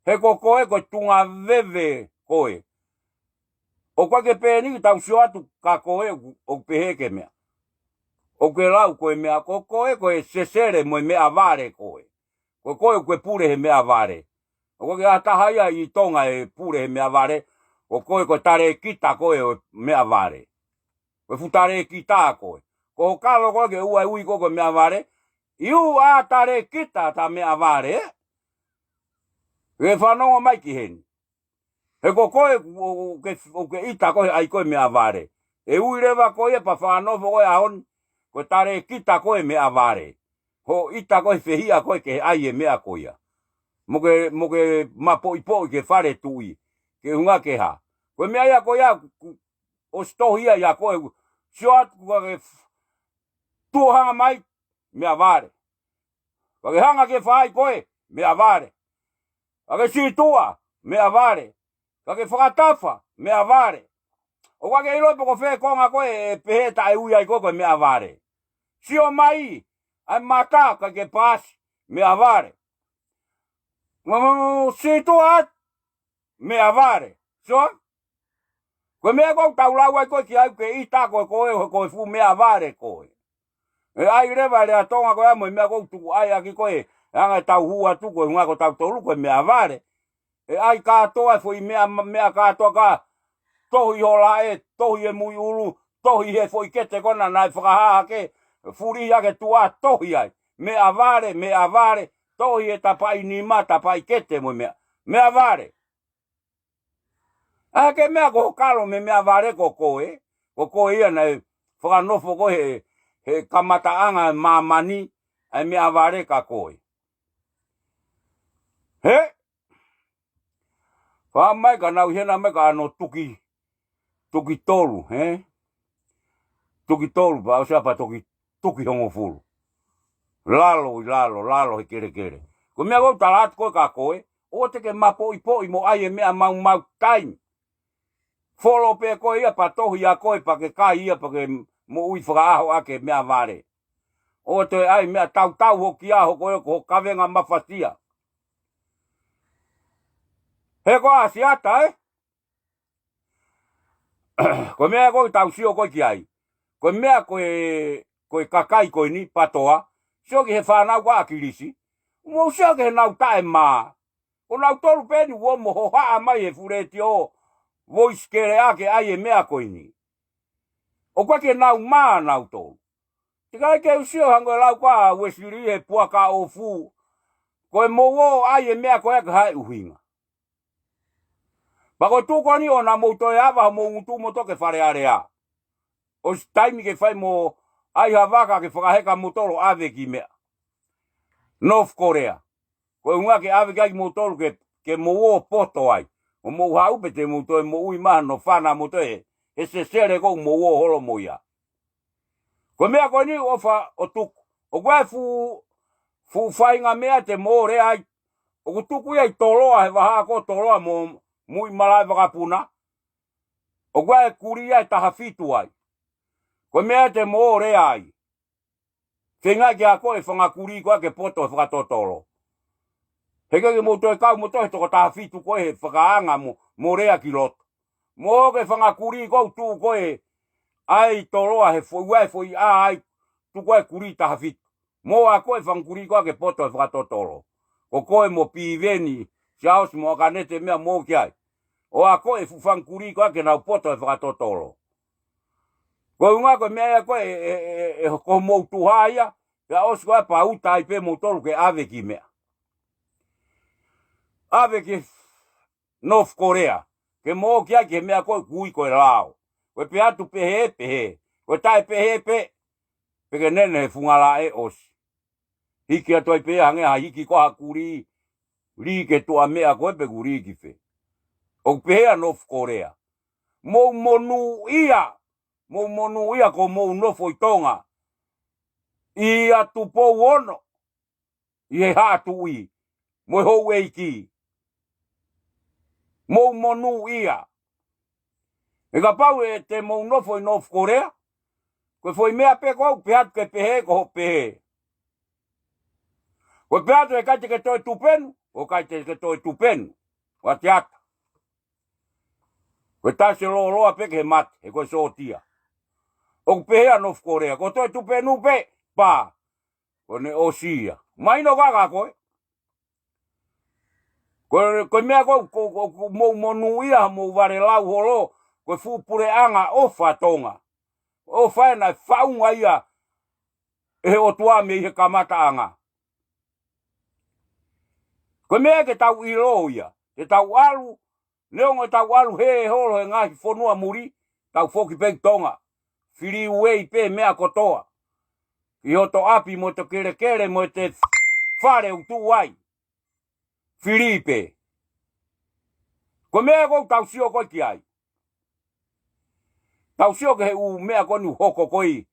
He ko koe ko e tuʻunga veve koe. ʻOku ʻikai ke pehē ni ke tau sio atu ka koe ʻoku, ʻoku pehē ke meʻa. ʻOku ke lau ko e meʻa ko koe ko e sesele mo e meʻavale koe. Ko koe ʻoku ke pule he meʻavale. ʻOku ʻikai ke ʻi ai ha taha ia ʻi Tonga ʻe pule he meʻavale. Ko koe ko e talēkita koe ʻo e meʻavale. Ko e fuʻu talēkita koe. Ko hoʻo kalo koe ke ʻoua ʻe ui koe ko e meʻavale. ʻIo ʻa talēkita ta meʻavale. Ke fanongo mai ki heni. He ko koe ʻoku, ʻoku ke, ʻoku ke ʻita koe ʻai koe meʻavale. ʻE ui leva koe ia pea fakanofo koe ʻaho ni, ko e talēkita koe meʻavale. Hoʻo ʻita koe, fehiʻa koe ke ʻai e meʻa ko ia. Mo ke, mo ke mapoʻipoʻi ki he fale tuʻi. Ke ʻuhinga ke hā. Ko e meʻa ia ko ia, ku-, ʻosi tohi ia ʻia koe. Sio atu ka ke f-, tuʻo hanga mai, meʻavale. Ka ke hanga ke fai koe, meʻavale. Ka ke sītuʻa, meʻavale. Ka ke fakatafa, meʻavale. ʻOua ke ʻilo pe ko fē konga koe ʻe pehē taʻe ui ai koe ko e meʻavale. Sio mai, ʻai mata ka ke paasi, meʻavale. Mo, mo, mo, sītuʻa atu, meʻavale. Sio? Ko e meʻa ʻoku tau lau ai koe ki ai ke ʻita koe ko e, ko e fuʻu meʻavale koe. ʻE ʻai leva e lea Tonga ko ia mo e meʻa ʻoku tuku ai ʻaki koe, ʻe anga ʻetau hū atu ko e ʻuhinga ko tautolu ko e meʻavale. ʻE ʻai kātoa e foʻi meʻa, meʻa kātoa ka tohi ho laʻe, tohi e muiʻulu, tohi he foʻi kete ko ena naʻe fakahā hake, fuli hake tuʻa tohi ai. Meʻavale, meʻavale, tohi e tapaʻi nima, tapaʻi kete mo e meʻa. Meʻavale. ʻA e ke meʻa ko ho kalo mei meʻavale ko koe, ko koe ia naʻe fakanofo koe he, he kamataʻanga ʻo e māmani, ʻa e meʻavale ka koe. He? Fā mai ka nau hena mai ka ʻano tuki, tuki tolu, he? Tuki tolu, pea ʻosi ʻa pea tuki, tuki hongofulu. Lalo ʻi lalo, lalo he kelekele. Ko e meʻa ʻoku tala atu koe ka koe, ʻoua te ke mapoʻipoʻi mo ʻai e meʻa maumau taimi. Folo pē koe ia pea tohi ʻa koe pea ke kai ia pea ke moʻui fakaʻaho ʻaki e meʻavale. ʻOua te ʻai meʻa tautau hoki ʻaho ko e ko ho kavenga mafasia. He ko ʻAsiata, ē? Ko e meʻa ko ē tau sio ko ē ki ai. Ko e meʻa ko e, ko e kakai ko eni, PATOA. Sio ki he fānau ko ē ʻa ʻAkilisi. Mou sio ki he nau taʻemā. Ko nautolu pē eni ʻoku mo hohaʻa mai he fuʻu letiō. Voice kele ake ʻai e meʻa ko eni. ʻOku ʻikai ke nau mā nautolu. Teʻeki ai ke u sio hangē ko e lau ko ē ʻa Uesili he puaka ʻofu. Ko e mou ō ʻai e meʻa ko ē ka ʻi ai e ʻuhinga. Pea ko e tuʻu ko eni ʻoua naʻa mou toe ava homou ngutu mo toki Fale Alea. ʻOsi taimi ke fai mo ʻai ha vaka ke fakaheka moutolu ʻo ʻave ki meʻa. North Korea. Ko e ʻuhinga ke ʻave ki ai moutolu ke, ke mou ō poto ai. ʻO mou haʻu pē te mou toe moʻui mai ʻo fana moutolu he, he sesele ko ē mou ō holo mo ia. Ko e meʻa ko eni ʻofa ʻo tuku. ʻOku ʻi ai e fuʻu, fuʻu faʻahinga meʻa te mou lea ai. ʻOku tuku ia ʻi Toloa he vahaʻa ko Toloa mo Muimalae Vakapuna. ʻOku ʻi ai e kulī ia ʻe taha fitu ai. Ko e meʻa te mou lea ai. Feinga ke ako e fanga kulī ko ē ke poto he fakatotolo. He ʻikai ke mou toe kau moutolu he toko taha fitu ko ē he fakaanga mo, mo lea ki loto. Mo ke fanga kulī ko ē ʻoku tuʻu ko ē ʻai Toloa he foʻi ua e foʻi ʻā ai tuku ai kulī taha fitu. Mo ako e fanga kulī ko ē ke poto he fakatotolo. Ko koe mo Piveni, Siaosi mo ʻAkanete meʻa mo ki ai. ʻO ako e fuʻu fanga kulī ko ē ke nau poto he fakatotolo. Ko e ʻuhinga ko e meʻa ia ko ē, ʻe, ʻe, ʻe, ʻe, ko mou tuha ia, pea ʻosi ko ē pea uta ai pē moutolu ke ʻave ki meʻa. ʻAve ki North Korea, ke mou ō ki ai ki he meʻa ko ē ʻoku ui ko e lao. Ko e pehē atu pehē, pehē. Ko e taʻe pehē pē, pea ke nene he funga laʻe ʻosi. Hiki atu ai pē hangē ha hiki ko ē ha kulī, lī ki tuʻa meʻa ko ē pe kulī ki fē. ʻOku pehē ʻa North Korea. Mou monūʻia, mou monūʻia ko mou nofo ʻi Tonga. ʻI ʻa Tupou Ono, ʻi he haʻa tuʻi, mo e houʻeiki. Mou monūʻia. He kapau ʻe te mou nofo ʻi North Korea, ko e foʻi meʻa pē ko ē ʻoku pehē atu ke pehē ko hoʻo pehē. Ko e pehē atu ʻe ʻikai te ke toe tupenu, ʻoku ʻikai te ke toe tupenu. ʻOua te ʻata. Ko e tasi lōloa pē ke mate, he ko e sōtia. ʻOku pehē ʻa North Korea, ko e toe tupenu pē, pā. Ko ʻene ʻosi ia. Mahino ka ka koe. Ko, ko e meʻa ko, ko, ko, ko mou monūʻia, mou vale lau holo, ko e fuʻu puleʻanga ʻofa Tonga. ʻOfa ena faʻunga ia, ʻe he ʻOtua mei he kamataʻanga. Ko e meʻa ke tau ʻilo ia, ke tau ʻalu, neongo ʻetau ʻalu hē holo he ngaahi fonua muli, tau foki pē ki Tonga. Fili uei pē meʻa kotoa. ʻI hoto ʻapi mo hoto kelekele mo ʻete fale ʻoku tuʻu ai. Fili pē. Ko e meʻa ʻoku tau sio ko ē ki ai. Tau sio ki he ʻū meʻa ko eni ʻoku hoko ko ē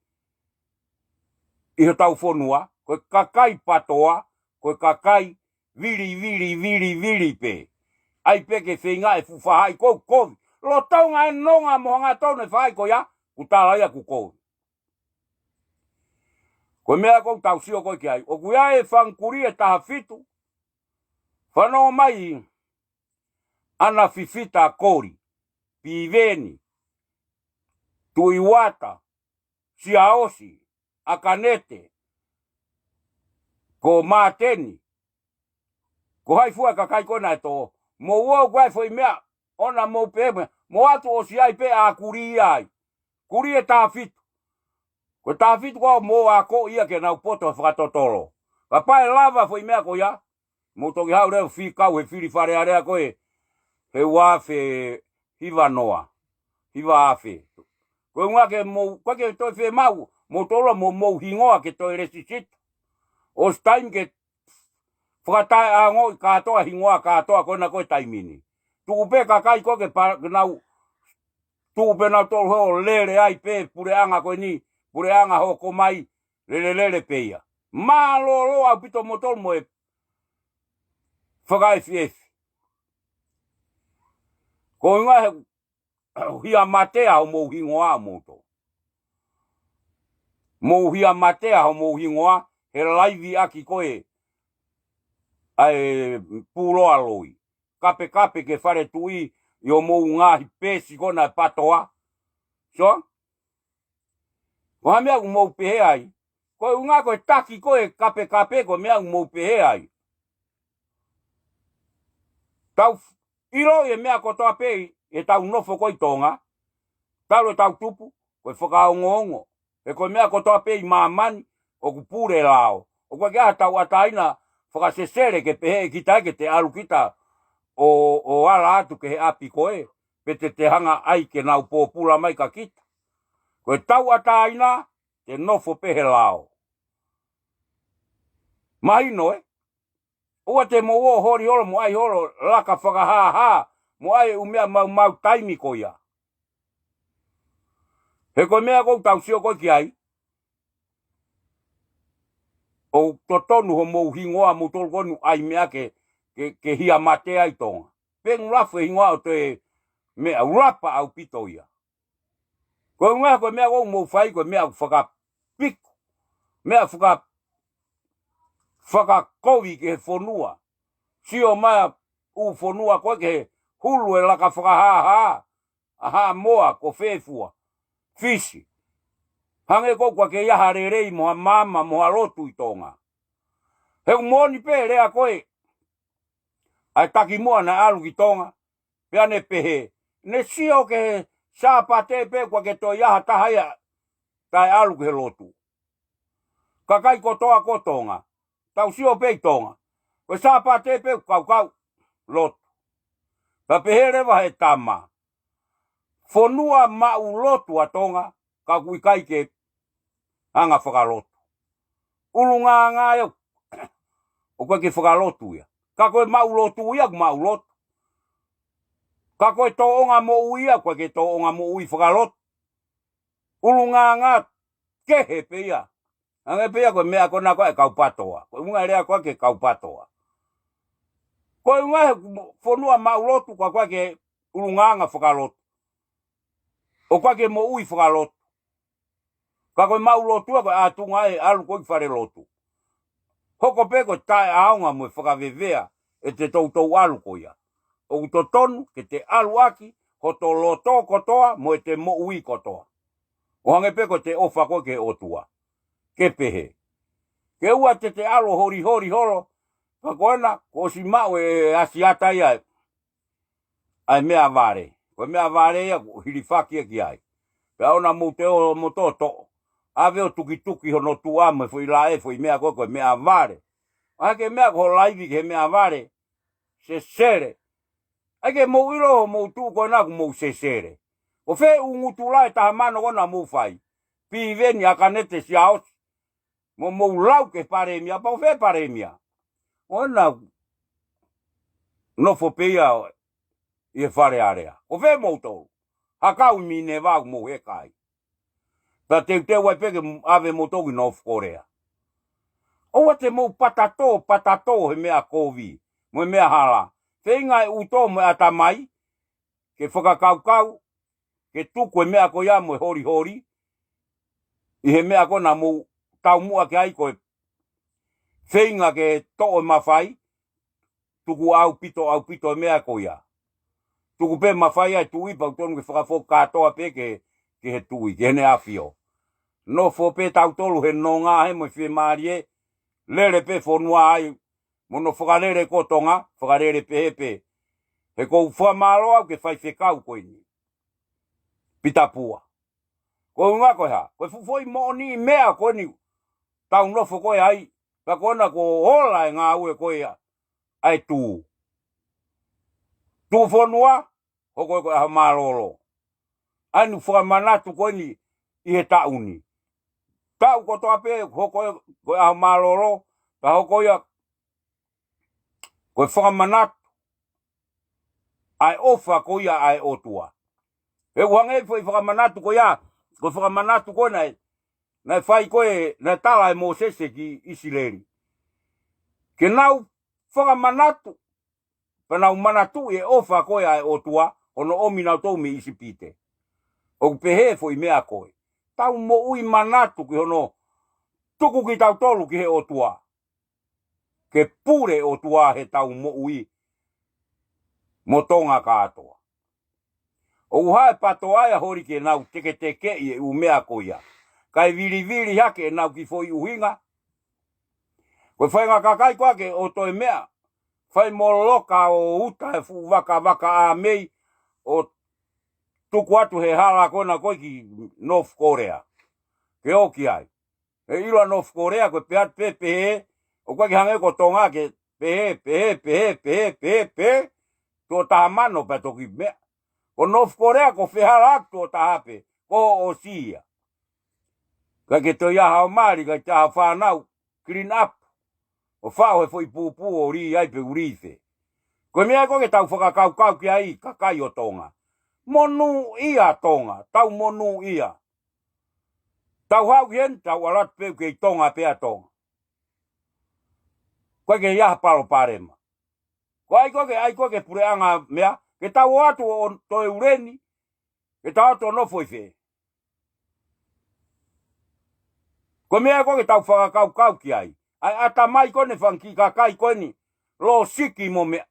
ʻi hotau fonua, ko e kakai patoa, ko e kakai vili, vili, vili, vili pē. ʻAi pē ke feinga e fuʻu faʻahi ʻoku kovi. Lolotonga e nonga mo hangatonu e faʻahi ko ia, ʻoku tala ia ʻoku kovi. Ko e meʻa ʻoku tau sio ko ē ki ai. ʻOku ʻi ai e fanga kulī ʻe taha fitu. Fanongo mai ʻAna Fifita Koli, Piveni, Tuʻi Uata, Siaosi, ʻAkanete, ko Māteni, ko hai fua e kakai ko ena ʻe tō. Mou ō ʻoku ʻi ai e foʻi meʻa, ʻoua naʻa mou pehē, mou ʻatu ʻosi ai pē ʻa kulī ai. Kulī ʻe taha fitu. Ko e taha fitu ko ē mou ako ia ke nau poto he fakatotolo. Kapau ʻe lava e foʻi meʻa ko ia, mou toki haʻu leva ʻo fekau he fili Fale Alea ko ē, he ua afe hiva noa, hiva afe. Ko e ʻuhinga ke mou, ko e ke toe fiemaʻu, mou tolo mo mou hingoa ke toe lēsisita. ʻOsi taimi ke fakataʻeʻaongoʻi kātoa hingoa kātoa ko ena ko e taimi ni. Tuku pē kakai ko ē ke pa-, ke nau, tuku pē nautolu he ʻo lele ai pē puleʻanga ko eni, puleʻanga hoko mai, lele lele pē ia. Mālōlō ʻaupito moutolu mo e fakaefiefi. Ko e ʻuhinga he hia matea homou hingoa moutolu. Mou hia matea homou hingoa he laivi ʻaki ko ē ʻa e puloa loi. Kapekape ki he fale tuʻi ʻi homou ngaahi peesi ko ena ʻe patoa. So? Ko ha meʻa ʻoku mou pehē ai. Ko e ʻuhinga ko e taki ko ē kapekape ko e meʻa ʻoku mou pehē ai. Tau ʻiloʻi e meʻa kotoa pē ʻi heʻetau nofo ko ē ʻi Tonga. Talu ʻetau tupu, ko e fakaongoongo. He ko e meʻa kotoa pē ʻi māmani, ʻoku pule lao. ʻOku ʻikai ke ʻi ai ha tauʻatāina fakasesele ke pehē ʻe kita ke te ʻalu kita ʻo, ʻo ala atu ki he ʻapi ko ē, pe te te hanga ai ke nau pōpula mai kia kita. Ko e tauʻatāina, te nofo pē he lao. Mahino ē? ʻOua te mou ō holi holo mo ʻai holo laka fakahāhā, mo ʻai e ʻū meʻa maumau taimi ko ia. He ko e meʻa ʻoku tau sio ko ē ki ai, ʻoku totonu homou hingoa moutolu ko eni ʻai meʻa ke, ke, ke hia matea ʻi Tonga. Pe ʻoku lafi e hingoa ʻo toe meʻa, ʻoku lapa ʻaupito ia. Ko e ʻuhinga ko e meʻa ʻoku mou fai ko e meʻa ʻoku fakapiko. Meʻa faka-, fakakovi ki he fonua. Sio mai ʻū fonua ko ē ki he hulu e laka fakahāhā. ʻA Haʻamoa ko fē fua. Fisi. Hangē ko ē ʻoku ʻikai ke ʻi ai ha lelei mo ha maama mo ha lotu ʻi Tonga. He ʻoku moʻoni pē lea ko ē ʻa e taki muʻa naʻe ʻalu ki Tonga. Pea ne pehē, ne sio ki he Sāpate pē ʻoku ʻikai ke toe ʻi ai ha taha ia taʻe ʻalu ki he lotu. Kakai kotoa ko Tonga. Tau sio pē ʻi Tonga. Ko e Sāpate pē ʻoku kaukau lotu. Ka pehē leva he tama. Fonua maʻu lotu ʻa Tonga, ka ʻoku ʻikai ke hanga fakalotu. ʻUlungaanga ia, ʻoku ʻikai ke fakalotu ia. Ka ko e maʻu lotu ia, ʻoku maʻu lotu. Ka ko e tōʻonga moʻui ia, ʻoku ʻikai ke tōʻonga moʻui fakalotu. ʻUlungaanga kehe pē ia. Hangē pē ia ko e meʻa ko ena ko ē kau patoa. Ko e ʻuhinga e lea ko ē ki he kau patoa. Ko e ʻuhinga he fonua maʻu lotu, ka ʻoku ʻikai ke ʻulungaanga fakalotu. ʻOku ʻikai ke moʻui fakalotu. Ka ko e maʻu lotu ia ko e ʻatunga ʻe ʻalu ko ē ki fale lotu. Hoko pē ko e taʻeʻaonga mo e fakavevea ʻete toutou ʻalu ko ia. ʻOku totonu ke te ʻalu ʻaki hoto loto kotoa mo ʻete moʻui kotoa. ʻO hangē pē ko ʻete ʻofa ko ē ki he ʻOtua. Ke pehē. Ke ʻoua te te ʻalu ʻo holiholi holo. Ka ko ena, kuo ʻosi maʻu ʻe Asiata ia ʻa e meʻavale. Ko e meʻavale ia ʻoku hilifaki ia ki ai. Pea ʻoua naʻa mou toe ō mo toʻotoʻo. ʻAve ʻo tukituki hono tuʻa mo e foʻi laʻe, foʻi meʻa ko ē, ko e meʻavale. ʻAi ke meʻa ko ho laivi ki he meʻavale. Sesele. ʻAi ke mou ʻilo homou tuʻu ko ena ʻoku mou sesele. ʻO fē ʻū ngutula ʻe taha mano ko ena mou fai? Piveni, ʻAkanete, Siaosi, mo mou lau ki he palēmia, pea ʻo fē palēmia? ʻO ena nofo pē ia ʻi he Fale Alea. ʻO fē moutolu? Hakau ʻi Mineva ʻoku mou heka ai. Pea teuteu ai pē ke ʻave moutolu ki North Korea. ʻOua te mou patatō, patatō he meʻa kovi mo e meʻa hala. Feinga e ʻuto mo e ʻatamai ke fakakaukau, ke tuku e meʻa ko ia mo e holiholi ʻi he meʻa ko ena mou taumuʻa ki ai, ko e feinga ke toʻo e mafai, tuku ʻaupito, ʻaupito e meʻa ko ia. Tuku pē mafai ʻa e tuʻi pea ʻoku tonu ke fakafoki kātoa pē ki he, ki he tuʻi, ki heʻene ʻAfio. Nofo pē tautolu he nonga he mo e fiemālie, lele pē fonua ai, mo hono fakalele ko Tonga, fakalele pehē pē. He ʻoku ou fakamālō au ki he faifekau ko eni, Pita Pua. Ko e ʻuhinga ko e hā? Ko e fuʻu foʻi moʻoniʻi meʻa ko eni tau nofo ko ē ai, pea ko ena kuo ola e ngāue ko ia ʻa e tuʻu. Tuʻu fonua, hoko ia ko e ʻaho mālōlō. ʻA eni ʻoku fakamanatu ko eni ʻi he taʻu ni. Taʻu kotoa pē hoko ia ko e ʻaho mālōlō, pea hoko ia ko e fakamanatu ʻa e ʻofa ko ia ʻa e ʻOtua. He ʻoku hangē foʻi fakamanatu ko ia, ko e fakamanatu ko ē naʻe, naʻe fai ko ē, naʻe tala ʻe Mōsese ki ʻIsileli. Ke nau fakamanatu, pea nau manatuʻi e ʻofa ko ē ʻa e ʻOtua, hono ʻomi nautolu mei ʻIsipite. ʻOku pehē foʻi meʻa ko ē. Tau moʻui manatu ki hono tuku kitautolu ki he ʻOtua. Ke pule ʻOtua he tau moʻui mo Tonga kātoa. ʻOku hā e PATOA ia holi ke nau teketekeʻi e ʻū meʻa ko ia, kae vilivili hake ʻenau kiʻi foʻi ʻuhinga. Ko e faʻahinga kakai ko ē ke ʻoto e meʻa, fai mo loka ʻo uta e fuʻu vakavaka ʻa mei ʻo tuku atu he hala ko ena ko ē ki North Korea. Ke ō ki ai. He ʻilo ʻa North Korea ko e pehē atu pē pehē, ʻoku ʻikai ke hangē ko Tonga ke pehē, pehē, pehē, pehē, pehē, pehē, tuʻo taha mano pea toki meʻa. Ko North Korea ko e fehālaaki tuʻo taha pē, ko hoʻo ʻosi ia. ʻIkai ke toe ʻi ai haʻo mali, ʻikai toe ʻi ai haʻo fānau, clean up. ʻO faʻo he foʻi pūpū ʻo lī ai pe ʻoku lī fē. Ko e meʻa ko ē ke tau fakakaukau ki ai, kakai ʻo Tonga. Monūʻia Tonga, tau monūʻia. Tau haʻu ki heni, tau ʻalu atu pē ʻoku kei Tonga pē ʻa Tonga. ʻOku ʻikai ke ʻi ai ha palopalema. Ko e ʻai ko ē ke, ʻai ko ē ke puleʻanga meʻa, ke tau ō atu ʻo toe ʻuleni, ke tau ō atu ʻo nofo ʻi fē? Ko e meʻa ko ē ke tau fakakaukau ki ai. ʻA e ʻatamai ko eni e fanga kiʻi kakai ko eni, lōsiki mo meʻa.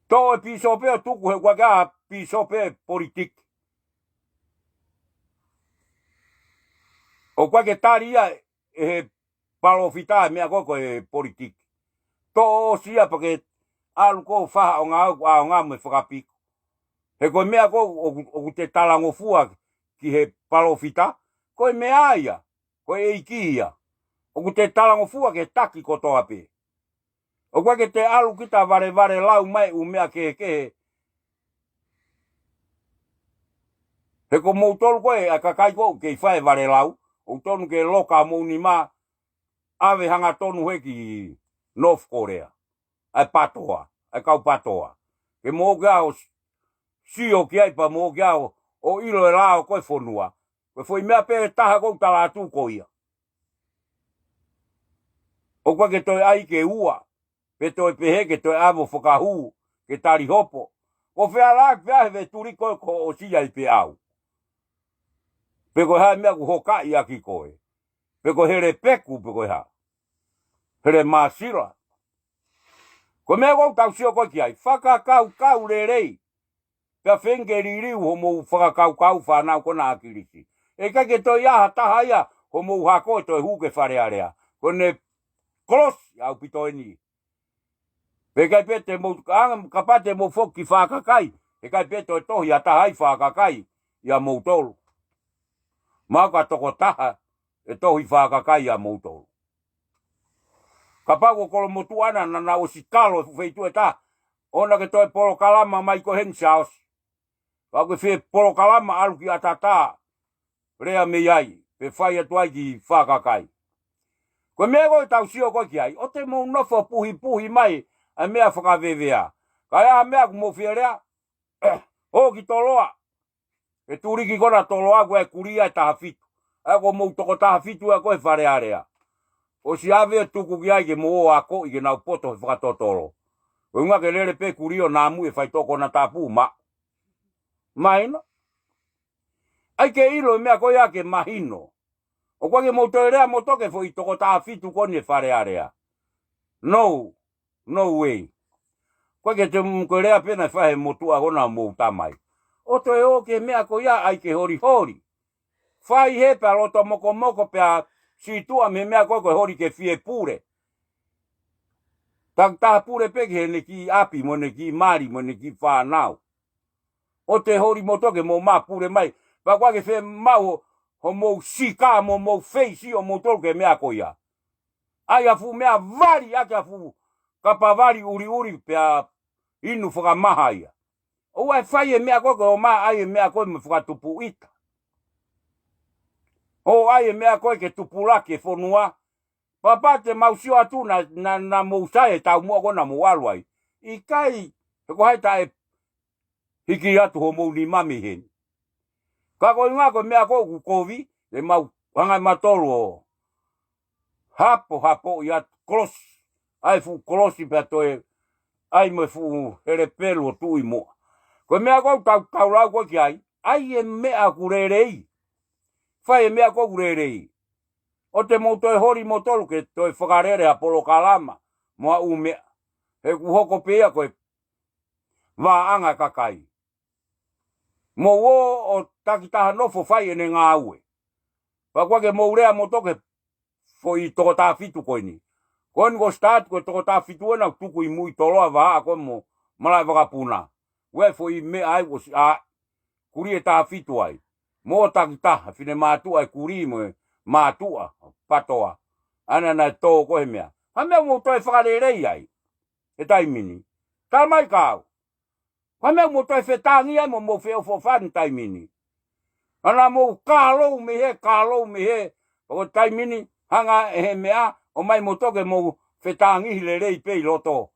Toʻo e pīsope ʻo tuku he ʻoku ʻikai ke ʻi ai ha pīsope politiki. ʻOku ʻikai ke tali ia ʻe he palōfita e meʻa ko ē ko e politiki. Toʻo ʻosi ia pea ke ʻalu ko ē ʻo fai haʻo ngāue ʻoku ʻaonga mo e fakapiko. He ko e meʻa ko ē ʻoku, ʻoku te talangofua ki he palōfita, ko e meʻa ia, ko e ʻEiki ia. ʻOku te talangofua ki he taki kotoa pē. ʻOku ʻikai ke te ʻalu kita valevale lau mai ʻū meʻa kehekehe. He ko moutolu ko ē ʻa e kakai ko ē ʻoku kei fai e valelau, ʻoku tonu ke loka homou nima, ʻave hangatonu hē ki North Korea. ʻA e PATOA, ʻa e kau PATOA. Ke mou ō ki ai ʻo sio ki ai pea mou ō ki ai ʻo, ʻo ʻilo e lao ko ē e fonua. Ko e foʻi meʻa pē ʻe taha ʻoku ou tala atu ko ia. ʻOku ʻikai ke toe ʻai ke ua, pe toe pehē ke toe ʻave ʻo fakahū, ke tali hopo. Ko e fehālaaki pē ʻa e vātuli ko ē ko hoʻo ʻosi ai pē ʻau. Pe ko e hā e meʻa ʻoku hokaʻi ʻaki koe. Pe ko e hele peku, pe ko e hā. Hele māsila. Ko e meʻa ʻoku tau sio ko ē ki ai. Fakakaukau lelei. Pea feinga ke liliu homou fakakaukau fānau ko ena ʻa Kilisi. ʻE ʻikai ke toe ʻi ai ha taha ia homou hako ʻe toe hū ki he Fale Alea. Ko ʻene kolosi ʻaupito eni. Pea ʻikai pē te mou, ʻa, kapau te mou foki ki Fakakai, ʻe ʻikai pē toe tohi ha taha ʻi Fakakai ʻia moutolu. Mahalo ko e tokotaha ʻe tohi Fakakai ʻia moutolu. Kapau ko Kolomotuʻa naʻa, naʻa nau ʻosi kalo he feituʻu ʻe taha, ʻoua naʻa ke toe polokalama mai ko ē heni Siaosi. Pea ko e fie polokalama ʻalu ki ʻAtatā, lea mei ai, pe fai atu ai ki Fakakai. Ko e meʻa ko ē ʻoku tau sio ko ē ki ai, ʻoua te mou nofo puhipuhi mai ʻa e meʻa fakavevea. Ka ʻi ai ha meʻa ʻoku mou fie lea, ō ki Toloa. ʻE tuliki ko ena Toloa ko e kulia ʻe taha fitu. ʻA ia ko hoʻomou toko taha fitu ʻa ko ē Fale Alea. ʻOsi ʻave ʻo tuku ki ai ke mou ō ʻo akoʻi ke nau poto he fakatotolo. Ko e ʻuhinga ke lele pē kulī ʻo namu ʻe faitoʻo konatapu ma. Mahino? ʻAi ke ʻilo e meʻa ko ia ke mahino. ʻOku ʻikai ke mou toe lea motoke foʻi toko taha fitu ko eni ʻe Fale Alea. No, no way. ʻOku ʻikai ke te mou ko e lea pē naʻe fai he motuʻa ko ena mou tamai. ʻO toe ō ki he meʻa ko ia ʻai ke holiholi. Fai he pea loto mokomoko pea sītuʻa mei he meʻa ko ē ko e holi ke fie pule. Takitaha pule pē ki heʻene kiʻi ʻapi mo ʻene kiʻi mali mo ʻene kiʻi fānau. ʻOua te holi motoke mou mā pule mai. Pea ʻoku ʻikai ke fiemaʻu ho, homou sika mo homou feisi ʻomoutolu ki he meʻa ko ia. ʻAi ha fuʻu meʻa vali ʻaki ha fuʻu kapa vali ʻuliʻuli pea inu fakamaha ia. ʻOua ʻe fai e meʻa ko ē ko e ō mai ʻai e meʻa ko ē mo e fakatupu ʻita. ʻO ʻai e meʻa ko ē ke tupulaki e fonua. Pea pea te mau sio atu naʻa, naʻa, naʻa mou sai e taumuʻa ko ena mou ʻalu ai. ʻIkai, he ko hai taʻe hiki atu homou nima mei heni. Ka ko e ʻuhinga ko e meʻa ko ē ʻoku kovi, te mau hanga ʻe mautolu ʻo hapohapoʻi atu kolosi. ʻAi fuʻu kolosi pea toe ʻai mo e fuʻu helepelu ʻo tuʻu ʻi muʻa. Ko e meʻa ko ē ʻoku tau, tau lau ko ē ki ai, ʻai e meʻa ʻoku lelei. Fai e meʻa ko ē ʻoku lelei. ʻOua te mou toe holi moutolu ke toe fakalele ha polokalama mo ha ʻū meʻa. He ʻoku hoko pē ia ko e vāʻanga kakai. Mou ō ʻo takitaha nofo fai ʻene ngāue. Pea ʻoku ʻikai ke mou lea motoke foʻi toko taha fitu ko eni. Ko eni ko e start ko e toko taha fitu ena ʻoku tuku ʻi mui Toloa vahaʻa ko ē mo Malaʻevakapuna. Ue foʻi meʻa ai ʻosi ʻa kulī ʻe taha fitu ai. Mo takitaha, finemātuʻa e kulī mo e mātuʻa, patoa. ʻAna naʻe tō ko ē he meʻa. Ha meʻa mou toe fakalelei ai. He taimi ni. Tala mai kiate au. Ko e meʻa mou toe fetāngi ai mo mou feʻofoʻofani taimi ni. ʻAna mou kālou mei he, kālou mei he, ʻo taimi ni, hanga ʻe he meʻa, ʻomai motoke mou fetāngihi lelei pē ʻi loto.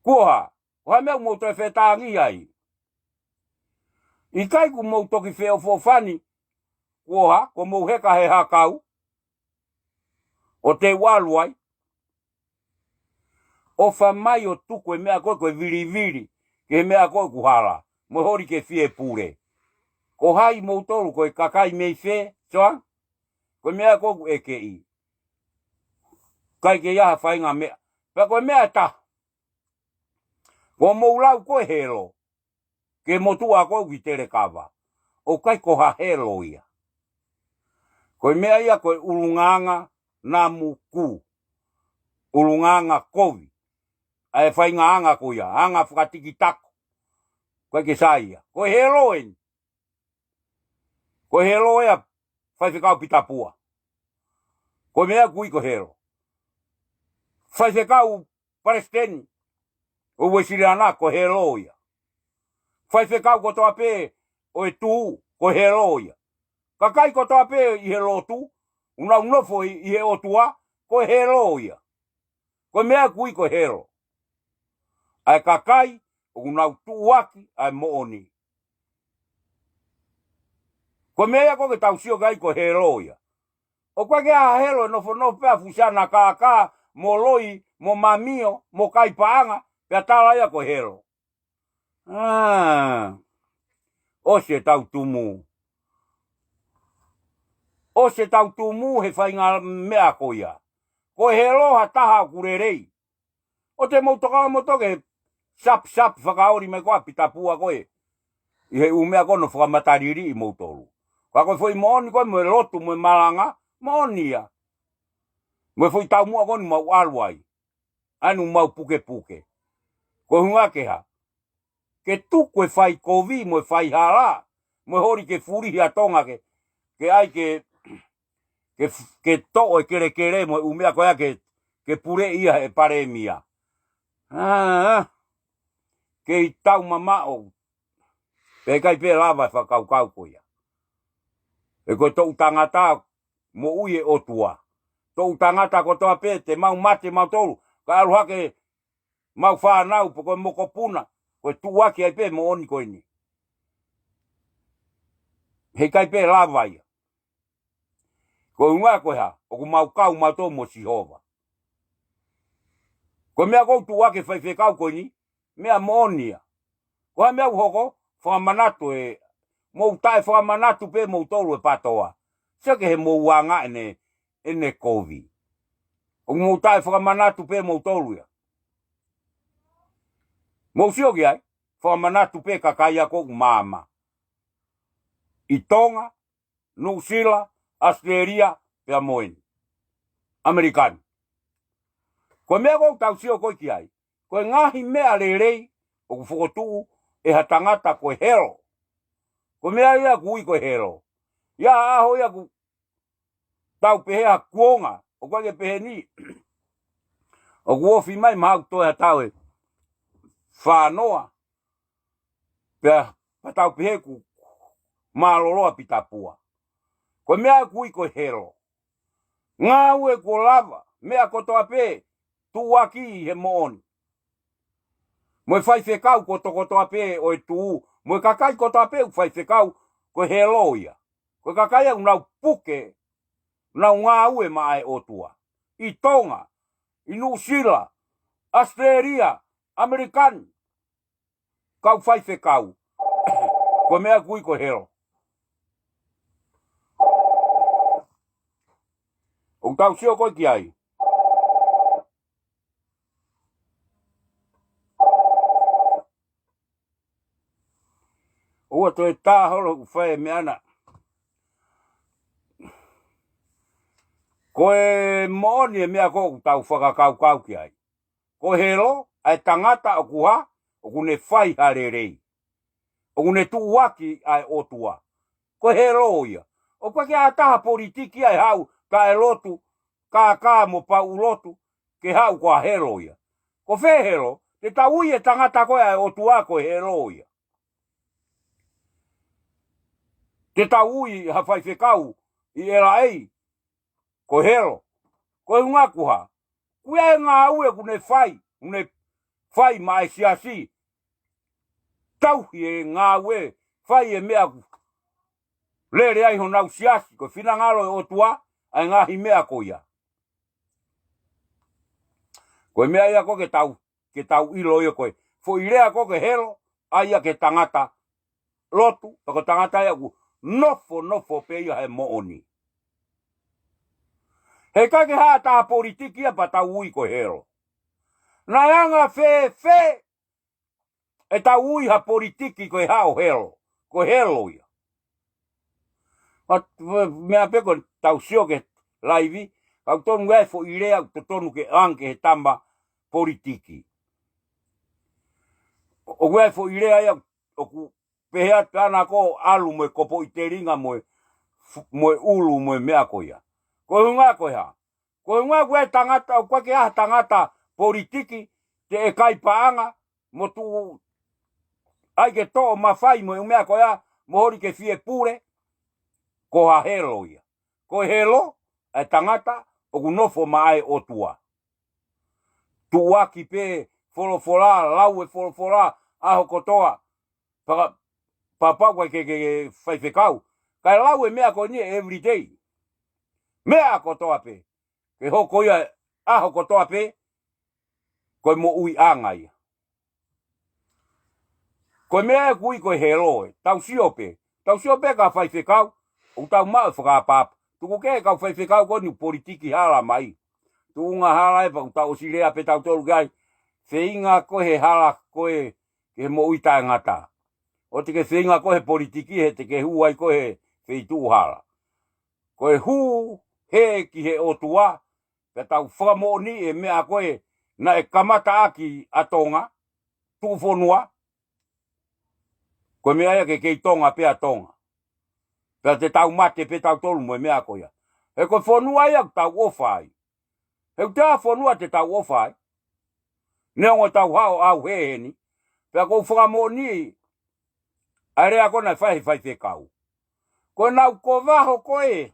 Kuo hā, ko e meʻa mou toe fetāngi ai. ʻIkai kuo mou toki feʻofoʻofani, kuo hā, kuo mou heka he hakau, ʻo te ʻalu ai. ʻOfa mai ʻo tuku e meʻa ko ē ko e vilivili, ki he meʻa ko ē ʻoku hala, mo e holi ke fie pule. Ko hai moutolu ko e kakai mei fē, soa? Ko e meʻa ko ē ʻoku ʻekeʻi. ʻIkai ke ʻi ai ha faʻahinga meʻa. Pea ko e meʻa ʻe taha. Ko hoʻomou lau ko e helo. Ki he motuʻa ko ē ʻoku ʻi Telekava. ʻOku ʻikai ko ha helo ia. Ko e meʻa ia ko e ʻulungaanga namu kū. ʻUlungaanga kovi. ʻA e faʻahinga anga ko ia, anga fakatikitako. ʻOku ʻikai ke sai ia. Ko e helo eni. Ko e helo ia, Faifekau Pita Pua. Ko e meʻa ʻoku ui ko e helo. Faifekau Palesiteni ʻo Uēsiliana ko e helo ia. Faifekau kotoa pē ʻo e tuʻu ko e helo ia. Kakai kotoa pē ʻi he lotu, ʻoku nau nofo ʻi, ʻi he ʻOtua, ko e helo ia. Ko e meʻa ʻoku ui ko e helo. ʻA e kakai, ʻoku nau tuʻuaki ʻa e moʻoni. Ko e meʻa ia ʻoku ke tau sio ki ai ko e helo ia. ʻOku ʻikai ke ʻi ai ha helo ʻe nofonofo pē ʻa e fuʻu siana kākā, mo loi, mo mamio, mo kai paʻanga, pea tala ia ko e helo. ʻĀ, ʻosi ʻetau tumu. ʻOsi ʻetau tumu he faʻahinga meʻa ko ia. Ko e helo ha taha ʻoku lelei. ʻOua te mou toka motoke sapisapi fakaoli mai ko ē ʻa Pita Pua ko ē. ʻI he ʻū meʻa ko ē ʻoku fakamataliliʻi moutolu. Ka ko e foʻi moʻoni ko ē mo e lotu mo e malanga, moʻoni ia. Mo e foʻi taumuʻa ko eni mau ʻalu ai. ʻAi ʻoku mau pukepuke. Ko e ʻuhinga ke hā. Ke tuku e fai kovi mo e fai hala. Mo e holi ke fulihi ʻa Tonga ke, ke ʻai ke, ke, ke toʻo e kelekele mo e ʻū meʻa ko ia ke, ke puleʻi ia ʻe he palēmia. ʻĀ, kei tau mamaʻo. Pea ʻikai pē lava e fakakaukau ko ia. He ko e toʻu tangata moʻui e ʻOtua. Toʻu tangata kotoa pē te mau mate mautolu. Ka ʻalu hake mau fānau pe ko e mokopuna, ko e tuʻuaki ai pē moʻoni ko eni. He ʻikai pē lava ia. Ko e ʻuhinga ko e hā, ʻoku mau kau mautolu mo Sihova. Ko e meʻa ʻoku ou tuʻuaki e faifekau ko eni, meʻa moʻoni ia. Ko e hā e meʻa ʻoku hoko, fakamanatu e, mou taʻefakamanatu pē moutolu e pātoa. Sio ki he mou anga ʻene, ʻene kovi. ʻOku mou taʻefakamanatu pē moutolu ia. Mou sio ki ai, fakamanatu pē kakai ia ʻoku maama. ʻI Tonga, Nuʻusila, ʻAositelēlia, pea mo eni. ʻAmelika ni. Ko e meʻa ʻoku tau sio ko ē ki ai, ko e ngaahi meʻa lelei ʻoku fokotuʻu ʻe ha tangata ko e helo. Ko e meʻa ia ʻoku ui ko e helo. ʻI ha ʻaho ia ʻoku tau pehē ha kuonga, ʻoku ʻikai ke pehē ni. ʻOku ofi mai mahalo toe ha taʻu ʻe fā noa. Pea, pea tau pehē kuo mālōlō ʻa Pitapua. Ko e meʻa ʻoku ui ko e helo. Ngāue kuo lava, meʻa kotoa pē, tuʻuaki ʻi he moʻoni. Mo e faifekau kotokotoa pē ʻo e tuʻu, mo e kakai kotoa pē ʻoku faifekau, ko e helo ia. Ko e kakai ia ʻoku nau puke, nau ngāue maʻa e ʻOtua. ʻI Tonga, ʻi Nuʻusila, ʻAositelēlia, ʻAmelika ni, kau faifekau. Ko e meʻa ʻoku ui ko e helo. ʻOku tau sio ko ē ki ai. ʻOua toe tā holo ʻoku fai e meʻa na. Ko e moʻoni e meʻa ko ē ʻoku tau fakakaukau ki ai. Ko e helo, ʻa e tangata ʻoku hā, ʻoku ne fai ha lelei. ʻOku ne tuʻuaki ʻa e ʻOtua. Ko e helo ia. ʻOku ʻikai ke ʻi ai ha taha politiki ia ʻe haʻu, taʻelotu, kākā mo pauʻu lotu, ke haʻu ko ha helo ia. Ko fē helo, te tau ui e tangata ko ē ʻa e ʻOtua ko e helo ia. Te tau ui ha faifekau ʻi L A, ko e helo. Ko e ʻuhinga ko e hā, ko e ngāue ʻoku ne fai, ʻoku ne fai maʻa e siasi. Tauhi e ngāue, fai e meʻa ʻoku lele ai honau siasi, ko e finangalo e ʻOtua, ʻa e ngaahi meʻa ko ia. Ko e meʻa ia ko ē ke tau, ke tau ʻilo ia ko e foʻi lea ko ē ko e helo, ʻa ia ki he tangata lotu, pe ko e tangata ia ʻoku nofonofo pē ia he moʻoni. He ʻikai ke ʻi ai ha taha politiki ia pea tau ui ko e helo. Naʻe anga fēfē ʻetau ui ha politiki ko e hā ʻo helo, ko e helo ia. Ma, ma, meʻa pē ko ʻetau sio ki he laivi, ʻoku tonu ʻa e foʻi lea, ʻoku totonu ke ʻoange ki he tama politiki. ʻOku ʻi ai e foʻi lea ia, ʻoku pehē atu ana ko ʻalu mo e kopo ʻi telinga mo e fu-, mo e ʻulu mo e meʻa ko ia. Ko e ʻuhinga ko e hā. Ko e ʻuhinga ko e tangata, ʻoku ʻikai ke ʻi ai ha tangata politiki, te ʻe kai paʻanga, mo tuʻu ai ke toʻo mafai mo e ʻū meʻa ko ia, mo holi ke fie pule, ko ha helo ia. Ko e helo, ʻa e tangata, ʻoku nofo maʻa e ʻOtua. Tuʻuaki pē folofola, lau e folofola, ʻaho kotoa, paka-, papa ko e ke, ke, ke faifekau. Kae lau e meʻa ko eni everyday. Meʻa kotoa pē. Ke hoko ia ʻaho kotoa pē, ko e moʻuiʻanga ia. Ko e meʻa ʻoku ui ko e helo ē, tau sio pē. Tau sio pē kau faifekau, ʻoku tau maʻu e fakaʻapaʻapa. Tuku kehe kau faifekau ko eni politiki hala mai. Tuʻunga hala ē pea ʻoku tau ʻosi lea pē tautolu ki ai. Feinga ko ē he hala ko ē ki he moʻui taʻengata. ʻOua te ke feinga ko ē he politiki he te ke hū ai ko ē he feituʻu hala. Ko e hū hē ki he ʻOtua, pea tau fakamoʻoni e meʻa ko ē naʻe kamata ʻaki ʻa Tonga, tuʻu fonua, ko e meʻa ia ke kei Tonga pē ʻa Tonga. Pea te tau mate pē tautolu mo e meʻa ko ia. He ko e fonua ia ʻoku tau ʻofa ai. He ʻoku ʻi ai ha fonua te tau ʻofa ai. Neongo ʻetau hao ʻauhē heni. Pea ʻoku ou fakamoʻoni, ʻa e lea ko ē naʻe fai he faifekau. Ko ʻenau kovaho ko ē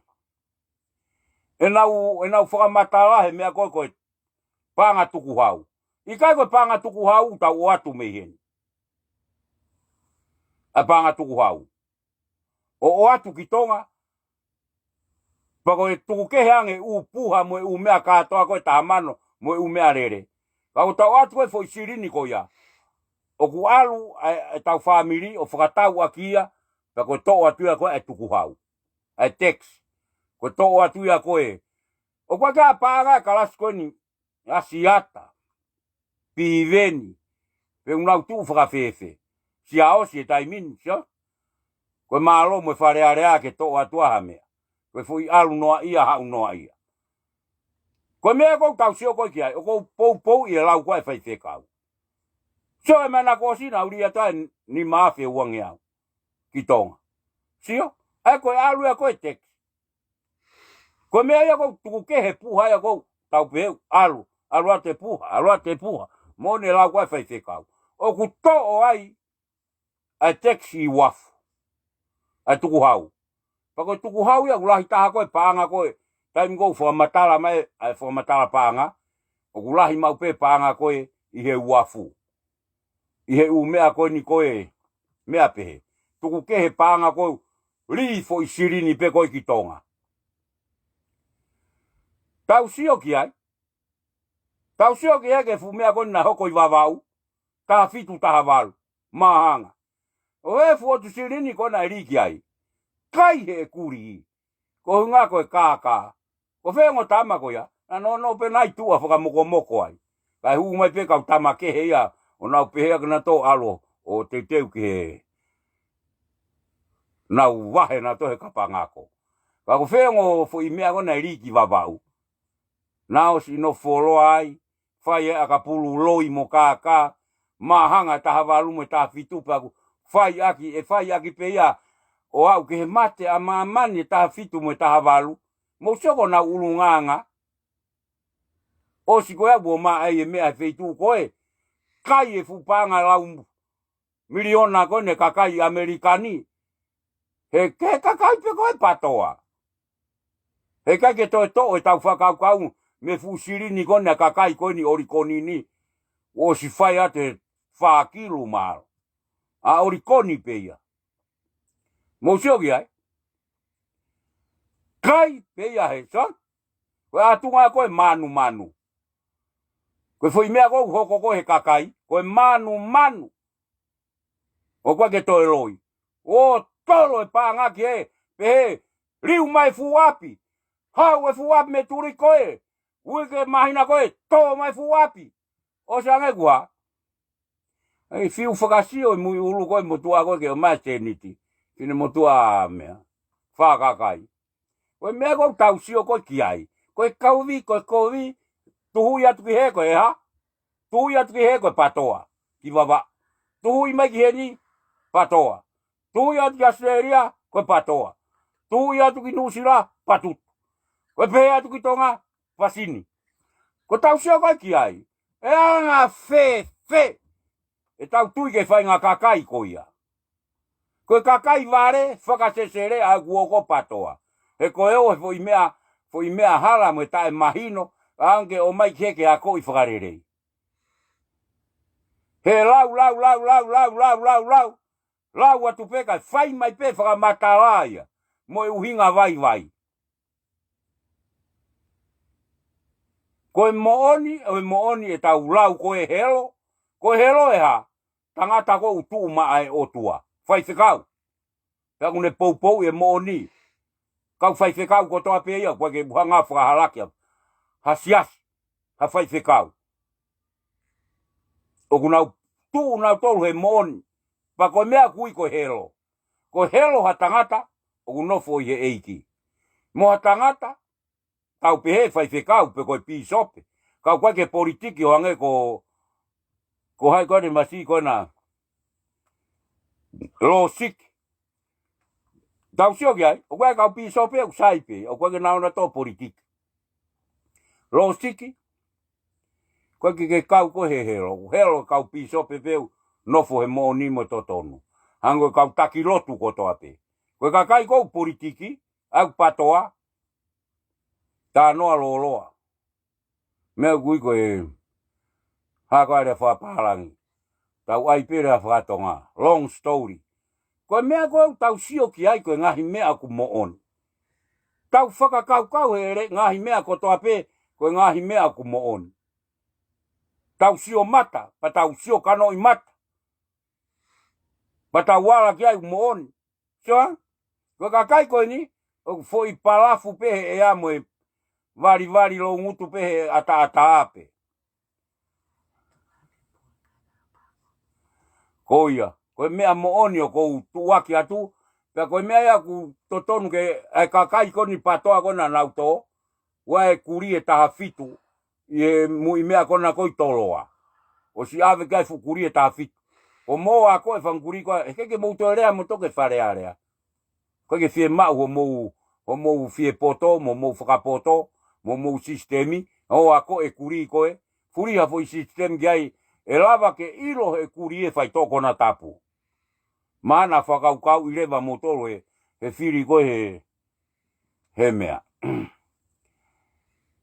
ʻenau, ʻenau fakamatala he meʻa ko ē ko e paʻanga tukuhau. ʻIkai ko e paʻanga tukuhau ʻoku tau ʻoatu mei heni. ʻA e paʻanga tukuhau. ʻO ʻoatu ki Tonga, pea ko e tuku kehe ange ʻū puha mo e ʻū meʻa kātoa ko ē taha mano mo e ʻū meʻalele. Ka ʻoku tau ʻoatu ko ē foʻi silini ko ia. ʻOku ʻalu ʻa e, ʻa e tau fāmili ʻo fakatau ʻaki ia, pea ko e toʻo atu ia ko ē ʻa e tukuhau. ʻA e tax. Ko e toʻo atu ia ko ē. ʻOku ʻikai ke ʻi ai ha paʻanga ʻa e kalasi ko eni, ʻa Siata, Piveni, pe ʻoku nau tuʻu fakafēfē. Siaosi he taimi ni, sio? Ko e mālō mo e Fale Alea ke toʻo atu ʻa ha meʻa. Ko e foʻi ʻalu noa ia, haʻu noa ia. Ko e meʻa ʻoku tau sio ko ē ki ai, ʻoku ou poupou ʻi he lau ko ē ʻa e faifekau. Sio e meʻa naʻa ku ʻosi naʻa u lī atu ai ni mafe uangeau ki Tonga. Sio? ʻA ia ko e ʻalu ia ko ē tax. Ko e meʻa ia ʻoku tuku kehe puha ia ʻoku tau pehē ʻalu, ʻalu atu e puha, ʻalu atu e puha. Moʻoni e lau ko ē ʻa e faifekau. ʻOku toʻo ai ʻa e tax ʻi uafu. ʻA e tukuhau. Pea ko e tukuhau ia ʻoku lahi taha ko ē paʻanga ko ē. Taimi ʻoku fakamatala mai, ʻa e fakamatala paʻanga. ʻOku lahi maʻu pē paʻanga ko ē ʻi he uafu. ʻI he ʻū meʻa ko eni ko e meʻa pehē. Tuku kehe paʻanga ko ē lī foʻi silini pē ko ē ki Tonga. Tau sio ki ai. Tau sio ki ai ki he fuʻu meʻa ko eni naʻe hoko ʻi Vavaʻu. Taha fitu taha valu. Māhanga. ʻO e fuʻu ʻotu silini ko ē naʻe lī ki ai. Kai he kuli. Ko e ʻuhinga ko e kākā. Ko fē ongo tama ko ia, naʻa nau ō pē nai tuʻa fakamokomoko ai. Kae hū mai pē kau tama kehe ia, ʻo nau pehē ʻaki nautolu ʻalu, ʻo teuteu ki he nau vahe nautolu he kapangako. Ka ko fē ongo foʻi meʻa ko ē naʻe lī ki Vavaʻu. Naʻe ʻosi nofo loa ai, fai e ʻakapulu loi mo kākā, māhanga taha valu mo taha fitu pea ʻoku fai ʻaki, ʻe fai ʻaki pē ia, ʻo aʻu ki he mate ʻa māmani taha fitu mo taha valu, mou sio ko ʻenau ʻulungaanga. ʻOsi ko ia ʻoku ō mai e meʻa he feituʻu ko ē, kai e fuʻu paʻanga lau miliona ko eni e kakai ʻAmelika ni. He, he kakai pē ko ē PATOA. He ʻikai ke toe toʻo e tau fakakaukau mei he fuʻu silini ko eni ʻa e kakai ko eni ʻOlikoni ni. ʻOsi fai atu he fā kilu mālo. ʻA ʻOlikoni pē ia. Mou sio ki ai. Kai pē ia he, sio? Ko e ʻatunga ko ē manumanu. Ko e foʻi meʻa ʻoku hoko ko ē he kakai, ko e manumanu. ʻOku ʻikai ke toe loi. ʻO tolo e paʻanga ki he, pehē, liu mai fuʻu ʻapi. Haʻu e fuʻu ʻapi mei tuliki ko ē. Uike māhina ko ē, tō mai fuʻu ʻapi. ʻOsi ange kuo hā. ʻAi fiu fakasio ʻi Muiʻulu ko ē motuʻa ko ē ke ʻomai e sēniti. Finemotuʻa meʻa. Fakakai. Ko e meʻa ʻoku tau sio ko ē ki ai. Ko e kovi, ko e kovi, tuhuʻi atu ki hē ko e hā? Tuhuʻi atu ki hē ko e PATOA, ki Vavaʻu. Tuhuʻi mai ki heni, PATOA. Tuhuʻi atu ki ʻAositelēlia, ko e PATOA. Tuhuʻi atu ki Nuʻusila, patutu. Ko e pehē atu ki Tonga, pasini. Ko e tau sio ko ē ki ai. ʻE anga fēfē ʻetau tui ki he faʻahinga kakai ko ia. Ko e kakai vale, fakasesele ʻa e kuo ko PATOA. He ko e ʻo he foʻi meʻa, foʻi meʻa hala mo e taʻemahino, ʻa ange ʻomai ki he ke akoʻi fakalelei. He lau, lau, lau, lau, lau, lau, lau, lau. Lau atu pē kae fai mai pē fakamatala ia. Mo e ʻuhinga vaivai. Ko e moʻoni, ʻo e moʻoni ʻetau lau ko e helo, ko e helo ʻe hā, tangata ʻoku tuʻu maʻa e ʻOtua, faifekau. Pea ʻoku ne poupou e moʻoni. Kau faifekau kotoa pē ia, ʻoku ʻikai ke u hanga fakahalaki ha siasi, ha faifekau. ʻOku nau tuʻu nautolu he moʻoni, pea ko e meʻa ʻoku ui ko e helo. Ko e helo ha tangata, ʻoku nofo ʻi he ʻEiki. Mo ha tangata, tau pehē faifekau pe ko e pīsope. Ka ʻoku ʻikai ke politiki ʻo hangē ko, ko hai ko eni masi ko ena. Losiki. Tau sio ki ai, ʻoku ʻikai kau pīsope, ʻoku sai pē, ʻoku ʻikai ke nau na tō politiki. Losiki, ko e ke ke kau ko e he helo, helo kau pīsope pē ʻoku nofo he moʻoni mo totonu. Hangē ko e kau taki lotu kotoa pē. Ko e kakai ʻoku politiki, ʻa ia ʻoku patoa, tā noa lōloa. Meʻa ʻoku ui ko e hā ko ā lea fakapālangi. Tau ʻai pē lea fakatonga. Long story. Ko e meʻa ko ē ʻoku tau sio ki ai ko e ngaahi meʻa ʻoku moʻoni. Tau fakakaukau he le ngaahi meʻa kotoa pē ko e ngaahi meʻa ʻoku moʻoni. Tau sio mata, pea tau sio kanoʻi mata. Pea tau ala ki ai ʻoku moʻoni. Sio ā? Ko e kakai ko eni, ʻoku foʻi palafu pē he ʻea mo e valivali loungutu pē he ʻataʻatā pē. Ko ia, ko e meʻa moʻoni ʻoku ou tuʻuaki atu, pea ko e meʻa ia ʻoku totonu ke, ʻa e kakai ko eni patoa ko ena naʻa nau tō, ʻa e kulī ʻe taha fitu, ʻi he muiʻi meʻa ko ena ko ē ʻi Toloa. ʻOsi ʻave ki ai fuʻu kulī ʻe taha fitu. Ko mo a ko e fanga kulī ko ē, ʻe ke ke mou toe lea mo toke Fale Alea. Ko e ke fiemaʻu hoʻomou, hoʻomou fie poto, mo mou fakapoto, mo mou sisitemi, ʻo a ko e kulī ko ē, fuliha foʻi sisitemi ki ai, ʻe lava ke ʻilo he kulī ʻe fai tō konatapu. Mana fakakaukau ʻi leva mo tolo he, he fili ko ē he, he meʻa.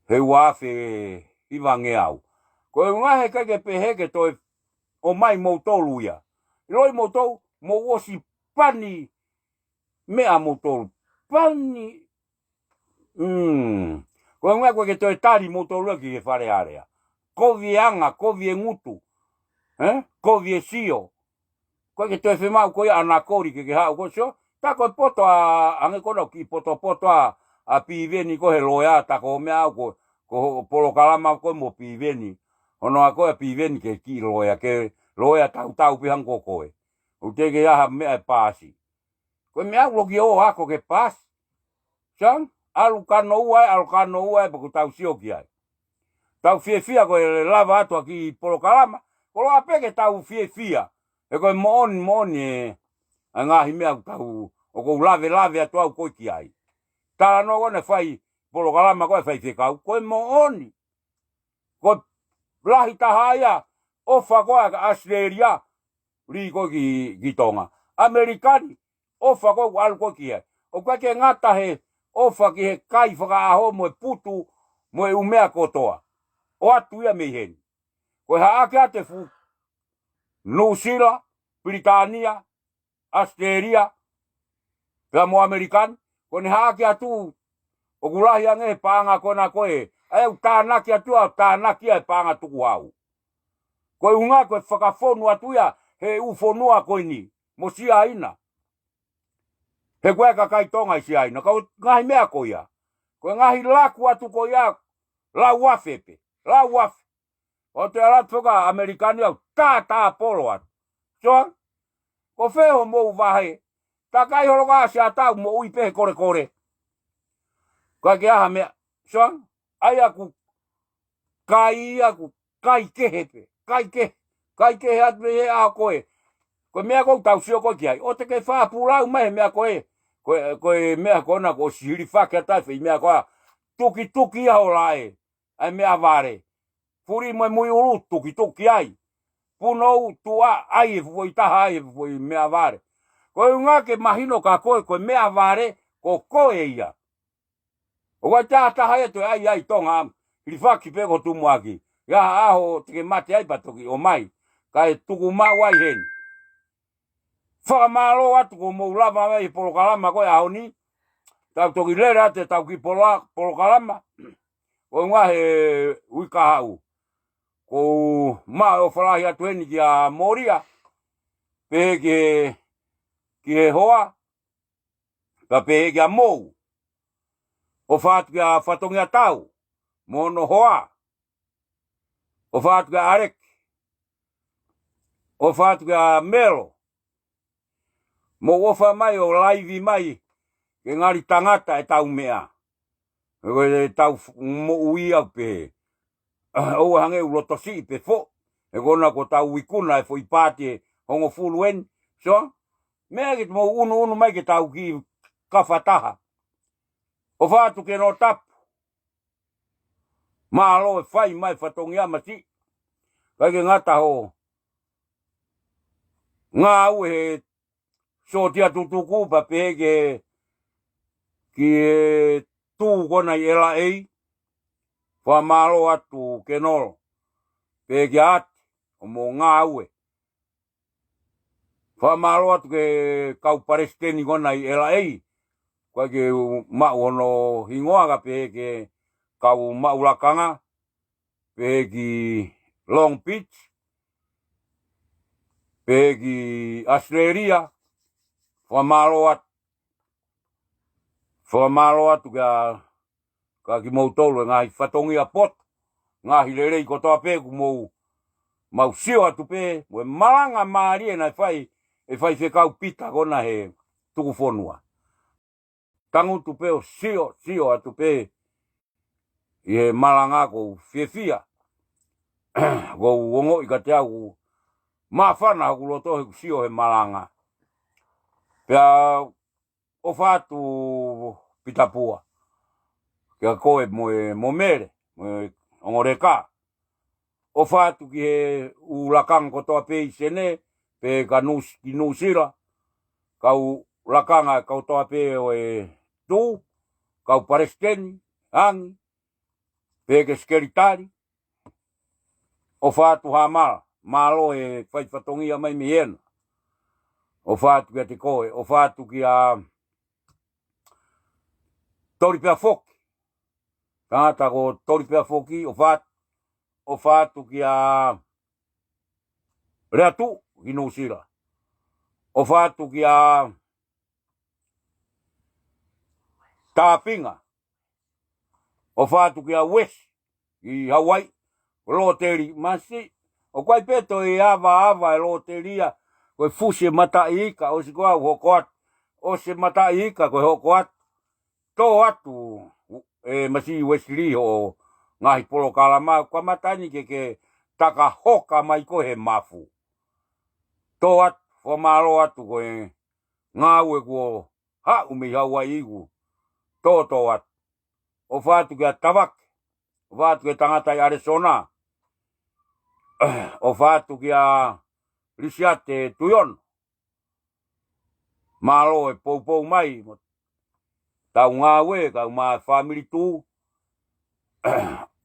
He ua afe hivangeau. Ko e ʻuhinga he ʻikai ke pehē ke toe ʻomai moutolu ia. ʻIloʻi moutolu, mou ʻosi pani meʻa moutolu. Pani. Mm. Ko e ʻuhinga ko e ke toe tali moutolu ia ki he Fale Alea. Kovi e anga, kovi e ngutu. Eh? Kovi e sio. Ko e ke toe fiemaʻu ko ia ʻa Nakoli ke ke haʻu ko sio. Tā ko e poto ʻa, hangē ko ena ʻoku kiʻi potopoto ʻa, ʻa Piveni ko he loea tā ko e meʻa ko, ko e polokalama ko ē mo Piveni. Hono ʻai ko ē ʻa Piveni ke kiʻi loea, ke loea tautau pē hangē ko koe. ʻOku teʻeki ha meʻa ʻe paasi. Ko e meʻa ʻoku loki ʻo ako ke paasi. Sang, ʻalu kanoua ē, ʻalu kanoua ē, pea ʻoku tau sio ki ai. Tau fiefia ko e lava atu ʻa e kiʻi polokalama, koloa pē ke tau fiefia. He ko e moʻoni, moʻoni e, ʻa e ngaahi meʻa ʻoku tau, ʻoku ou lavelave atu au ko ē ki ai. Talanoa ko ena fai polokalama ko ē faifekau, ko e moʻoni. Ko e lahi taha ia, ʻofa ko ē ʻa ʻAositelēlia, lī ko ē ki, ki Tonga. ʻAmelika ni, ʻofa ko ē ʻoku ʻalu ko ē ki ai. ʻOku ʻikai ke ngata he ʻofa ki he kai fakaʻaho mo e putu, mo e ʻū meʻa kotoa. ʻOatu ia mei heni. Ko e haʻaki atu e fuʻu Nuʻusila, Pilitānia, ʻAositelēlia, pea mo ʻAmelika ni, ko ʻene haʻaki atu, ʻoku lahi ange he paʻanga ko ena ko ē, ʻa ia ʻoku tānaki atu ʻa, tānaki ʻa e paʻanga tukuhau. Ko e ʻuhinga ko e fakafonu atu ia, he ʻū fonua ko eni, mo Siaina. He ko e kakai Tonga ʻi Siaina, ka ko e ngaahi meʻa ko ia. Ko e ngaahi laku atu ko ia, lau afe pē, lau afe. ʻO te ala atu foki ʻa ʻAmelika ni au, tā, tā polo atu. Sio, ko fē hoʻomou vahe, takai holo ka Siaina tau moʻui pē he kolekole. Ko e ke aha meʻa, sio, ʻa ia ʻoku kai ia ʻoku kai kehe pē, kai kehe, kai kehe atu pē he ʻaho ko ē. Ko e meʻa ʻoku tau sio ko ē ki ai. ʻO te ke fakapulau mai he meʻa ko ē. Ko e, ko e meʻa ko ena ko e sihili fake atu ai fei meʻa ko ā. Tukituki ia hola ē. ʻA e meʻavale. Fuli mo e muiʻulu tukituki ai. Punou tuʻa ai e fuʻu foʻi taha ai e fuʻu foʻi meʻavale. Ko e ʻuhinga ke mahino kia koe, ko e meʻavale, ko koe ia. ʻOku ʻikai te ʻi ai ha taha ia ʻe toe ʻai ai Tonga, hilifaki pē ko e tumuʻaki. ʻI ha ʻaho te ke mate ai pea toki ʻomai. Kae tuku maʻu ai heni. Fakamālō atu kuo mou lava mai he polokalama ko ē ʻaho ni. Tau toki lele atu ʻetau kiʻi polo-, polokalama. Ko e ʻuhinga he uike kahaʻu. Ko u maʻu e ʻofa lahi atu heni kia Molia. Pehē ki he, ki he hoa. Pea pehē kia Mou. ʻOfa atu kia Fatongia Tau. Mo hono hoa. ʻOfa atu kia ʻAleki. ʻOfa atu kia Melo. Mou ʻofa mai ʻo laivi mai. Ke ngali tangata ʻetau meʻa. Ko ʻetau f-, moʻui au pē. ʻOua hangē ʻoku loto siʻi pē foʻi. He ko ena kuo tau ikuna e foʻi paati ʻe hongofulu eni. Sio? Meʻa ke mou unuunu mai ke tau kiʻi kafataha. ʻOfa atu ke nō tapu. Mālō e fai mai Fatongia masiʻi. ʻIkai ke ngata ho ngāue he Sōtia Tutuku, pea pehē ki he, ki he Tū ko ena ʻi L A. Fakamālō atu Kenolo. Pehē kia Ati, hoʻomo ngāue. Fakamālō atu ki he kau palesiteni ko ena ʻi L A. ʻIkai ke u maʻu hono hingoa, ka pehē ki he kau maʻu lakanga, pehē ki Long Beach, pehē ki ʻAositelēlia, fakamālō atu. Fakamālō atu kia, kia kimoutolu e ngaahi fatongia poto, ngaahi lelei kotoa pē kuo mou, mau sio atu pē, mo e malanga mālie naʻe fai ʻe Faifekau Pita ko ena he tuku fonua. Tangutu pē ʻo sio, sio atu pē ʻi he malanga, ʻoku ou fiefia. ʻOku ou ongoʻi kiate au ʻoku māfana hoku loto heʻeku sio he malanga. Pea ʻofa atu Pita Pua, kia koe mo e, mo Mele, mo e ongo leka. ʻOfa atu ki he ʻū lakanga kotoa pē ʻi Senē, pea ka Nuʻu-, ki Nuʻusila, kau lakanga kotoa pē ʻo e Tū, kau palesiteni, angi, pehē ki he sekelitali. ʻOfa atu Hamala, mālō e fai fatongia mai mei hena. ʻOfa atu kiate koe, ʻofa atu kia Toli Pea Foki. Tangata ko Toli Pea Foki, ʻofa atu, ʻofa atu kia Leatu ki Nuʻusila. ʻOfa atu kia Tāpinga. ʻOfa atu kia Uesi ʻi Hauaiʻi, Loteli, masi. ʻOku ʻikai pē toe ava ava e Lotelia, ko e fusi e mataʻi ika, ʻosi ko au hoko atu. ʻOsi e mataʻi ika ko e hoko atu. Tō atu, e masi Uesili hoʻo ngaahi polokalama, kamata ni ke ke taka hoka mai koe he mafu. Tō atu, fakamālō atu ko e ngāue kuo haʻu mei Hauaiʻi kuo tōtō atu. ʻOfa atu kia Tavake, ʻofa atu kia tangata ʻi ʻAlesona, ʻofa atu kia Lisiate Tuiono. Mālō e poupou mai, mo tau ngāue, kau mai fāmili Tū.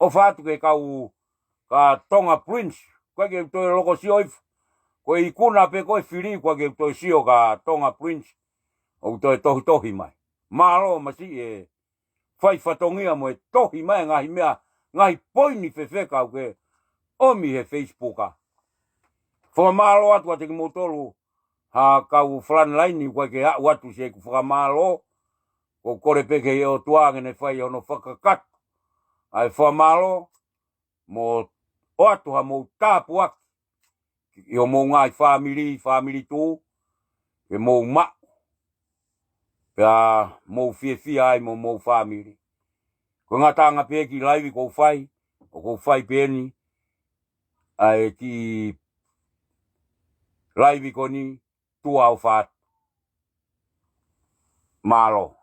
ʻOfa atu ki he kau ka Tonga Prince, ʻoku ʻikai ke u toe loko sio ifo. Ko e ikuna pē ko e fili, ʻoku ʻikai ke u toe sio ka Tonga Prince, ʻoku toe tohitohi mai. Mālō masi e fai fatongia mo e tohi mai ngaahi meʻa, ngaahi poini fefeka ʻoku ke ʻomi he Facebook a. Fakamālō atu kiate kimoutolu, ha kau frontline, ʻoku ʻikai ke aʻu atu siʻeku fakamālō, ʻoku ou kole pē ki he ʻOtua ke ne fai hono fakakakato ʻa e fakamālō, mo ʻoatu haʻamou tāpuaki ʻi hoʻomou ngaahi fāmili, fāmili Tū, ke mou maʻu, pea mou fiefia ai mo homou fāmili. Ko e ngataʻanga pē kiʻi laivi ʻoku ou fai, ʻoku ou fai pē eni, ʻa e kiʻi laivi ko eni, tuʻa ʻofa atu. Mālō.